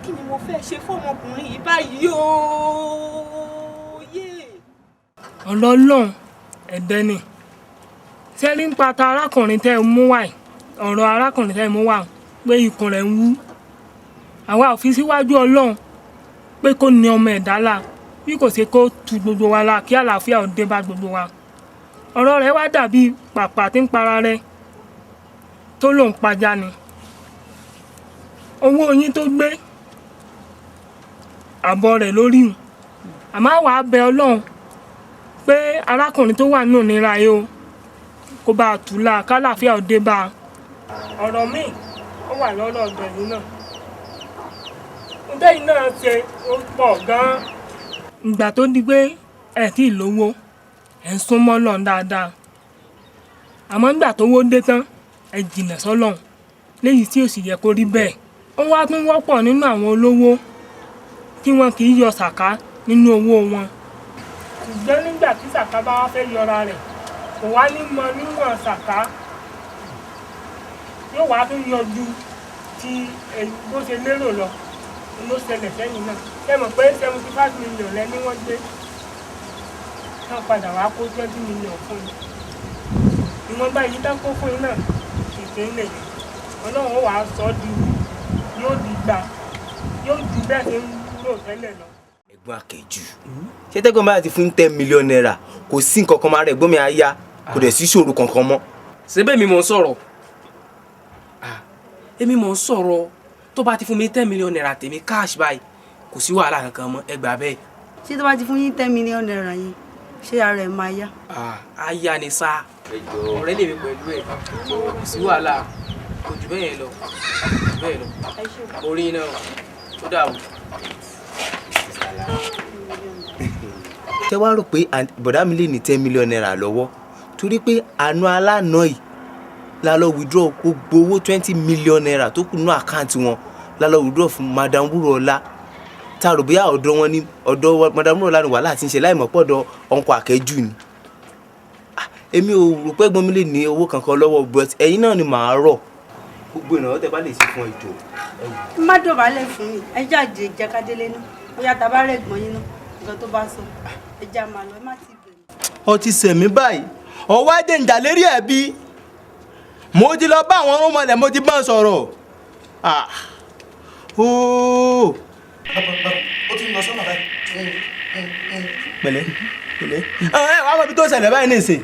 [SPEAKER 10] Kí ni mo fẹ́ ṣe fún ọmọkùnrin yìí báyìí o?
[SPEAKER 14] Ọ̀rọ̀ Ọlọ́run ẹ̀dẹ́ ni sẹ́rí ń pa ta arákùnrin tẹ́ ẹ mú wá yìí. Ọ̀rọ̀ arákùnrin tẹ́ ẹ mú wá pé ikùn rẹ̀ ń wú, àwa ò fi síwájú Ọlọ́run pé kó ní ọmọ ẹ̀dá la bí kò ṣe kó tu gbogbo wa la kí àlàáfíà ò dé bá gbogbo wa. Ọ̀rọ̀ rẹ̀ wá dàbí pàpà tí ń para rẹ̀ tó lòun pajá ni. Owó yín tó gbé àbọ̀ rẹ̀ lórí hùn, àmọ́ àwa bẹ Ọlọ́run pé arákùnrin tó wà nínú ìnira yìí o, kó bá a tù la kálàáfíà ò dé bá a. Ọ̀rọ̀ míì ó wà lọ́rọ̀ ọ̀dọ̀ yìí náà, ǹjẹ́ yìí náà ṣe ó pọ̀ gan-an. Ìgbà tó di pé ẹ tí ì lówó, ẹ ń súnmọ́ Ọlọ́run dáadáa, àmọ́ nígbà tó wó dé tán, ẹ jìnnà sọ́lọ́run léyìí tí ò sì yẹ kó rí bẹ́ẹ̀. Ó wá tún wọ́pọ̀ nínú àwọn olówó tí wọn kì í yọ sàká nínú owó wọn, ṣùgbọ́n nígbà tí sàká bá wá fẹ́ yọra rẹ̀, kò wá ní mọ níwọ̀n sàká, yóò wá tún yọ ju ti bó ṣe lérò lọ. Ló ṣẹlẹ̀ sẹ́yìn náà. Ṣé mọ̀ pé 75 million lẹ́ni wọ́n gbé náà padà wá kó 20 million fún yín? Ìwọ̀nba yìí tán kó fún yín náà ìpín lè Ọlọ́run ó wàá sọ ọ́ di yóò di gbà yóò ju bẹ́ẹ̀ ṣe ń rò tẹ́lẹ̀ lọ.
[SPEAKER 8] Ẹ̀gbọ́n Akẹ́jù, ṣé tẹ́gbọ́n bá ti fún ₦10 million, kò sí nǹkan kan máa rẹ̀ ẹ̀gbọ́n mi á yá, kò dẹ̀ sí ìṣòro kankan mọ́?
[SPEAKER 6] Ṣé bẹ́ẹ̀ mi mò ń sọ̀rọ̀? Èmi mò ń sọ̀rọ̀. Tó bá ti fún mi ₦10 million tèmi cash báyìí, kò sí wàhálà kankan mọ́, ẹ gbà bẹ́ẹ̀.
[SPEAKER 15] Ṣé tó bá ti fún yín ₦10 million yẹn, ṣé ara ẹ̀ máa yá?
[SPEAKER 6] Á yá ni sá. Ọ̀rẹ́ lèmi pẹ̀lú ẹ̀, kò sí wàhálà, kò jù bẹ́ẹ̀ lọ, kò jù bẹ́ẹ̀ lọ. Orí iná ó dà wò.
[SPEAKER 8] Ṣé wàá rò pé bọ̀dá mi lè ní ₦10 million lọ́wọ́? Torí pé àánú aláàánú yìí la lọ withdraw gbogbo owó ₦20 million tó kù nínú account wọn, la lọ withdraw fún Madam Wúrọ̀ọ́lá, tá a rò bóyá ọ̀dọ̀ wọn ni, ọ̀dọ̀ Madam Wúrọ̀ọ́lá ni wàhálà ti ń ṣe, láì mọ̀ pọ̀dọ̀ ọ̀nkọ̀ Àkẹ́jù ni. Èmi ò rò pé ẹ̀gbọ́n mi lè ní owó kankan lọ́wọ́, but ẹ̀yin náà ni màá rọ̀, gbogbo ìrànlọ́wọ́ tẹ́ bá lè ṣe fún ìjọ.
[SPEAKER 15] Má dọ̀bálẹ̀ fún mi. Ẹ jáde, jẹ́ ká délé náà. Bóyá tá a bá rẹ̀ gbọ́n yín náà, nǹkan tó bá sọ. Ẹ já máa lọ, ẹ má ti bẹ̀rù.
[SPEAKER 9] Ọ ti sẹ̀mí báyìí, ọwọ́ adé ń jà lérí ẹ̀ bí. Mo ti lọ bá àwọn ọmọlẹ̀, mo ti bá ń sọ̀rọ̀. Ah, ooo.
[SPEAKER 13] Ó ti ń lọ sọ́nà báyìí.
[SPEAKER 9] Pẹ̀lẹ́ pẹ̀lẹ́. Ẹ ẹ wàá mọ ibi tó ṣẹlẹ̀ báyìí nísìn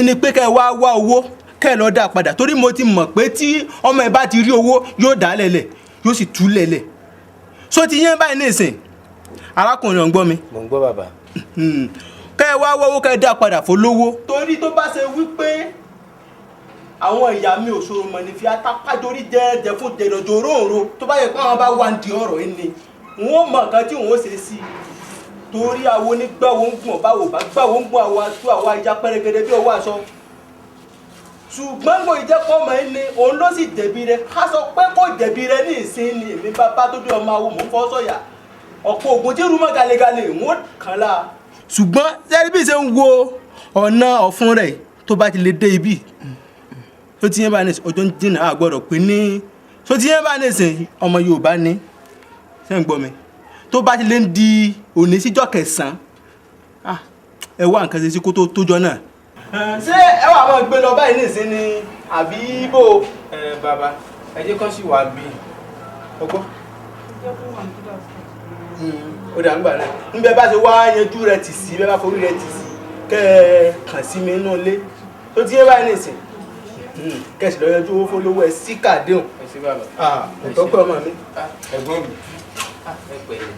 [SPEAKER 9] ní pé kẹ́ ẹ wá wá owó kẹ́ ẹ lọ dá padà, torí mo ti mọ̀ pé tí ọmọ ẹ bá ti rí owó yóò dá lẹ̀lẹ̀, yóò sì tú lẹ̀lẹ̀. So ti yẹn báyìí nísìn, arákùnrin, ò ń gbọ́ mi?
[SPEAKER 8] Mo ń gbọ́, bàbá.
[SPEAKER 9] Kẹ́ ẹ wá wá owó kẹ́ ẹ dá padà fólówó. Torí tó bá ṣe wípé àwọn ìyá mi ò ṣòro mọ̀ ní fi atápájórí jẹ́ẹ́jẹ́ fún jẹ̀dọ̀jọ̀ òróǹro, tó bá yẹ pé àwọn bá wà ní di ọ̀rọ̀ yìí ni wọ́n mọ̀ nǹkan tí wọ́n ó ṣe sí i, torí àwọn onígbàwó ń gbọ̀n báwo bá gbàwó ń gbọ̀n àwọn aṣọ àwọn ajá pẹ́rẹ́gẹ́dẹ́ bí ọwọ́ aṣọ. Ṣùgbọ́n kò jẹ́ pọ́ ọmọ yìí ni òun ló sì jẹ̀bi rẹ̀. Ká sọ pé kò jẹ̀bi rẹ̀ ní ìsín ni èmi bá tó bí ọmọ awo mò ń fọ́ sọ̀yà ọ̀pọ̀ ògùn tí rúmọ̀ galegale wọ́n kàn la. Ṣùgbọ́n sẹ́rí bí ṣe ń wo ọ̀nà ọ̀fun rẹ̀ tó bá ti lè dé ibi tó ti yẹn bá ní ọjọ́ ń jìnnà, a gbọ́dọ̀ pé ní tó ti yẹn bá ní ìsìn ọmọ Yorùbá ní ṣé ń gbọ́ mi, tó bá ti lè ń di òní síjọ́ kẹsàn-án, ẹ wá nǹkan ṣe sí kó tó tójọ́ náà. Ṣé ẹ wà máa gbé lọ báyìí nísìn ni àbí bò?
[SPEAKER 6] Ẹ bàbá, ẹ jẹ́ kán sì wá bí.
[SPEAKER 9] Ọgbọ́n ó dà ń gbà náà níbẹ̀ bá ṣe wá yanjú rẹ tì sí, bẹ́ẹ̀ bá forí rẹ tì sí, kẹ́ ẹ kàn sí mi nínú ilé tó ti yé báyìí nísìn, kẹ́sì lọ yanjú owó fọlọ́wọ́ ẹ sí kàdéhùn.
[SPEAKER 6] Ẹ ṣé bàbá.
[SPEAKER 9] Kò tọ́pẹ́ ọmọ mi.
[SPEAKER 6] Ẹ̀gbọ́n mi, ẹ pẹ̀lẹ́.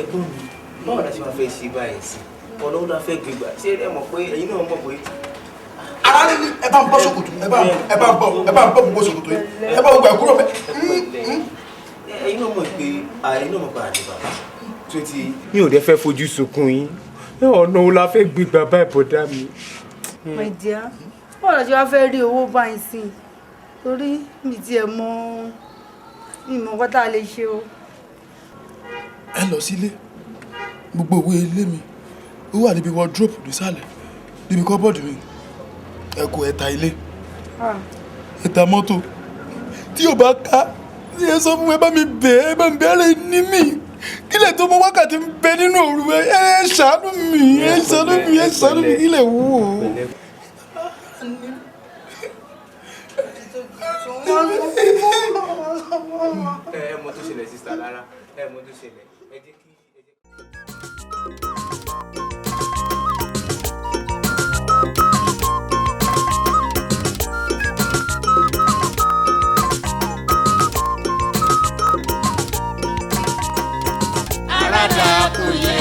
[SPEAKER 8] Ẹ̀gbọ́n mi, báwo la ṣe máa fẹ́ ṣe báyìí sí? Ọ̀nà wo la fẹ́ gbé gbà? Ṣé ẹ mọ̀ pé ẹ̀yin náà mọ̀ pé.
[SPEAKER 13] Ara ní ẹ bá ń bọ́ ṣòkòtò, ẹ bá ń bọ́, ẹ bá ń bọ́ gbogbo ṣòkòtò yìí, ẹ bá gbogbo ẹ̀ kúrò bẹ́ẹ̀.
[SPEAKER 8] Ẹ̀yin náà mọ̀ pé ẹ̀yin náà mọ̀ pé àdé bàbá tó ti.
[SPEAKER 6] Mi ò dẹ̀ fẹ́ fojú sunkún yín. Ọ̀nà wo la fẹ́ gbé gbà báyìí, bọ̀dá mi?
[SPEAKER 15] My dear, báwo la ṣe wá fẹ́ rí owó báyìí sí i? Torí mi tiẹ̀ mọ mi mọ nǹkan tá a lè ṣe o.
[SPEAKER 13] Ẹ lọ sílé, gbogbo òwe ilé mi ó wà níbi wardrobe nísàlẹ̀ níbi kọ́bọ̀dù mi. Ẹ kó ẹ̀ta ilé, ẹ̀ta mọ́tò tí yóò bá ká ẹ sọ fún mi, ẹ bá mi bẹ̀ ẹ bá mi bẹ̀ ẹ ní mi kílẹ̀ tó mọ wákàtí ń bẹ nínú òru, ẹ ṣàánú mi, ẹ ṣàánú mi, ẹ ṣàánú mi, kílẹ̀ wú o.
[SPEAKER 6] Ẹ mọ tó ṣẹlẹ̀, sísá lára, ẹ mọ tó ṣẹlẹ̀, ẹ jẹ́ kí.
[SPEAKER 1] Ara dákun yẹ.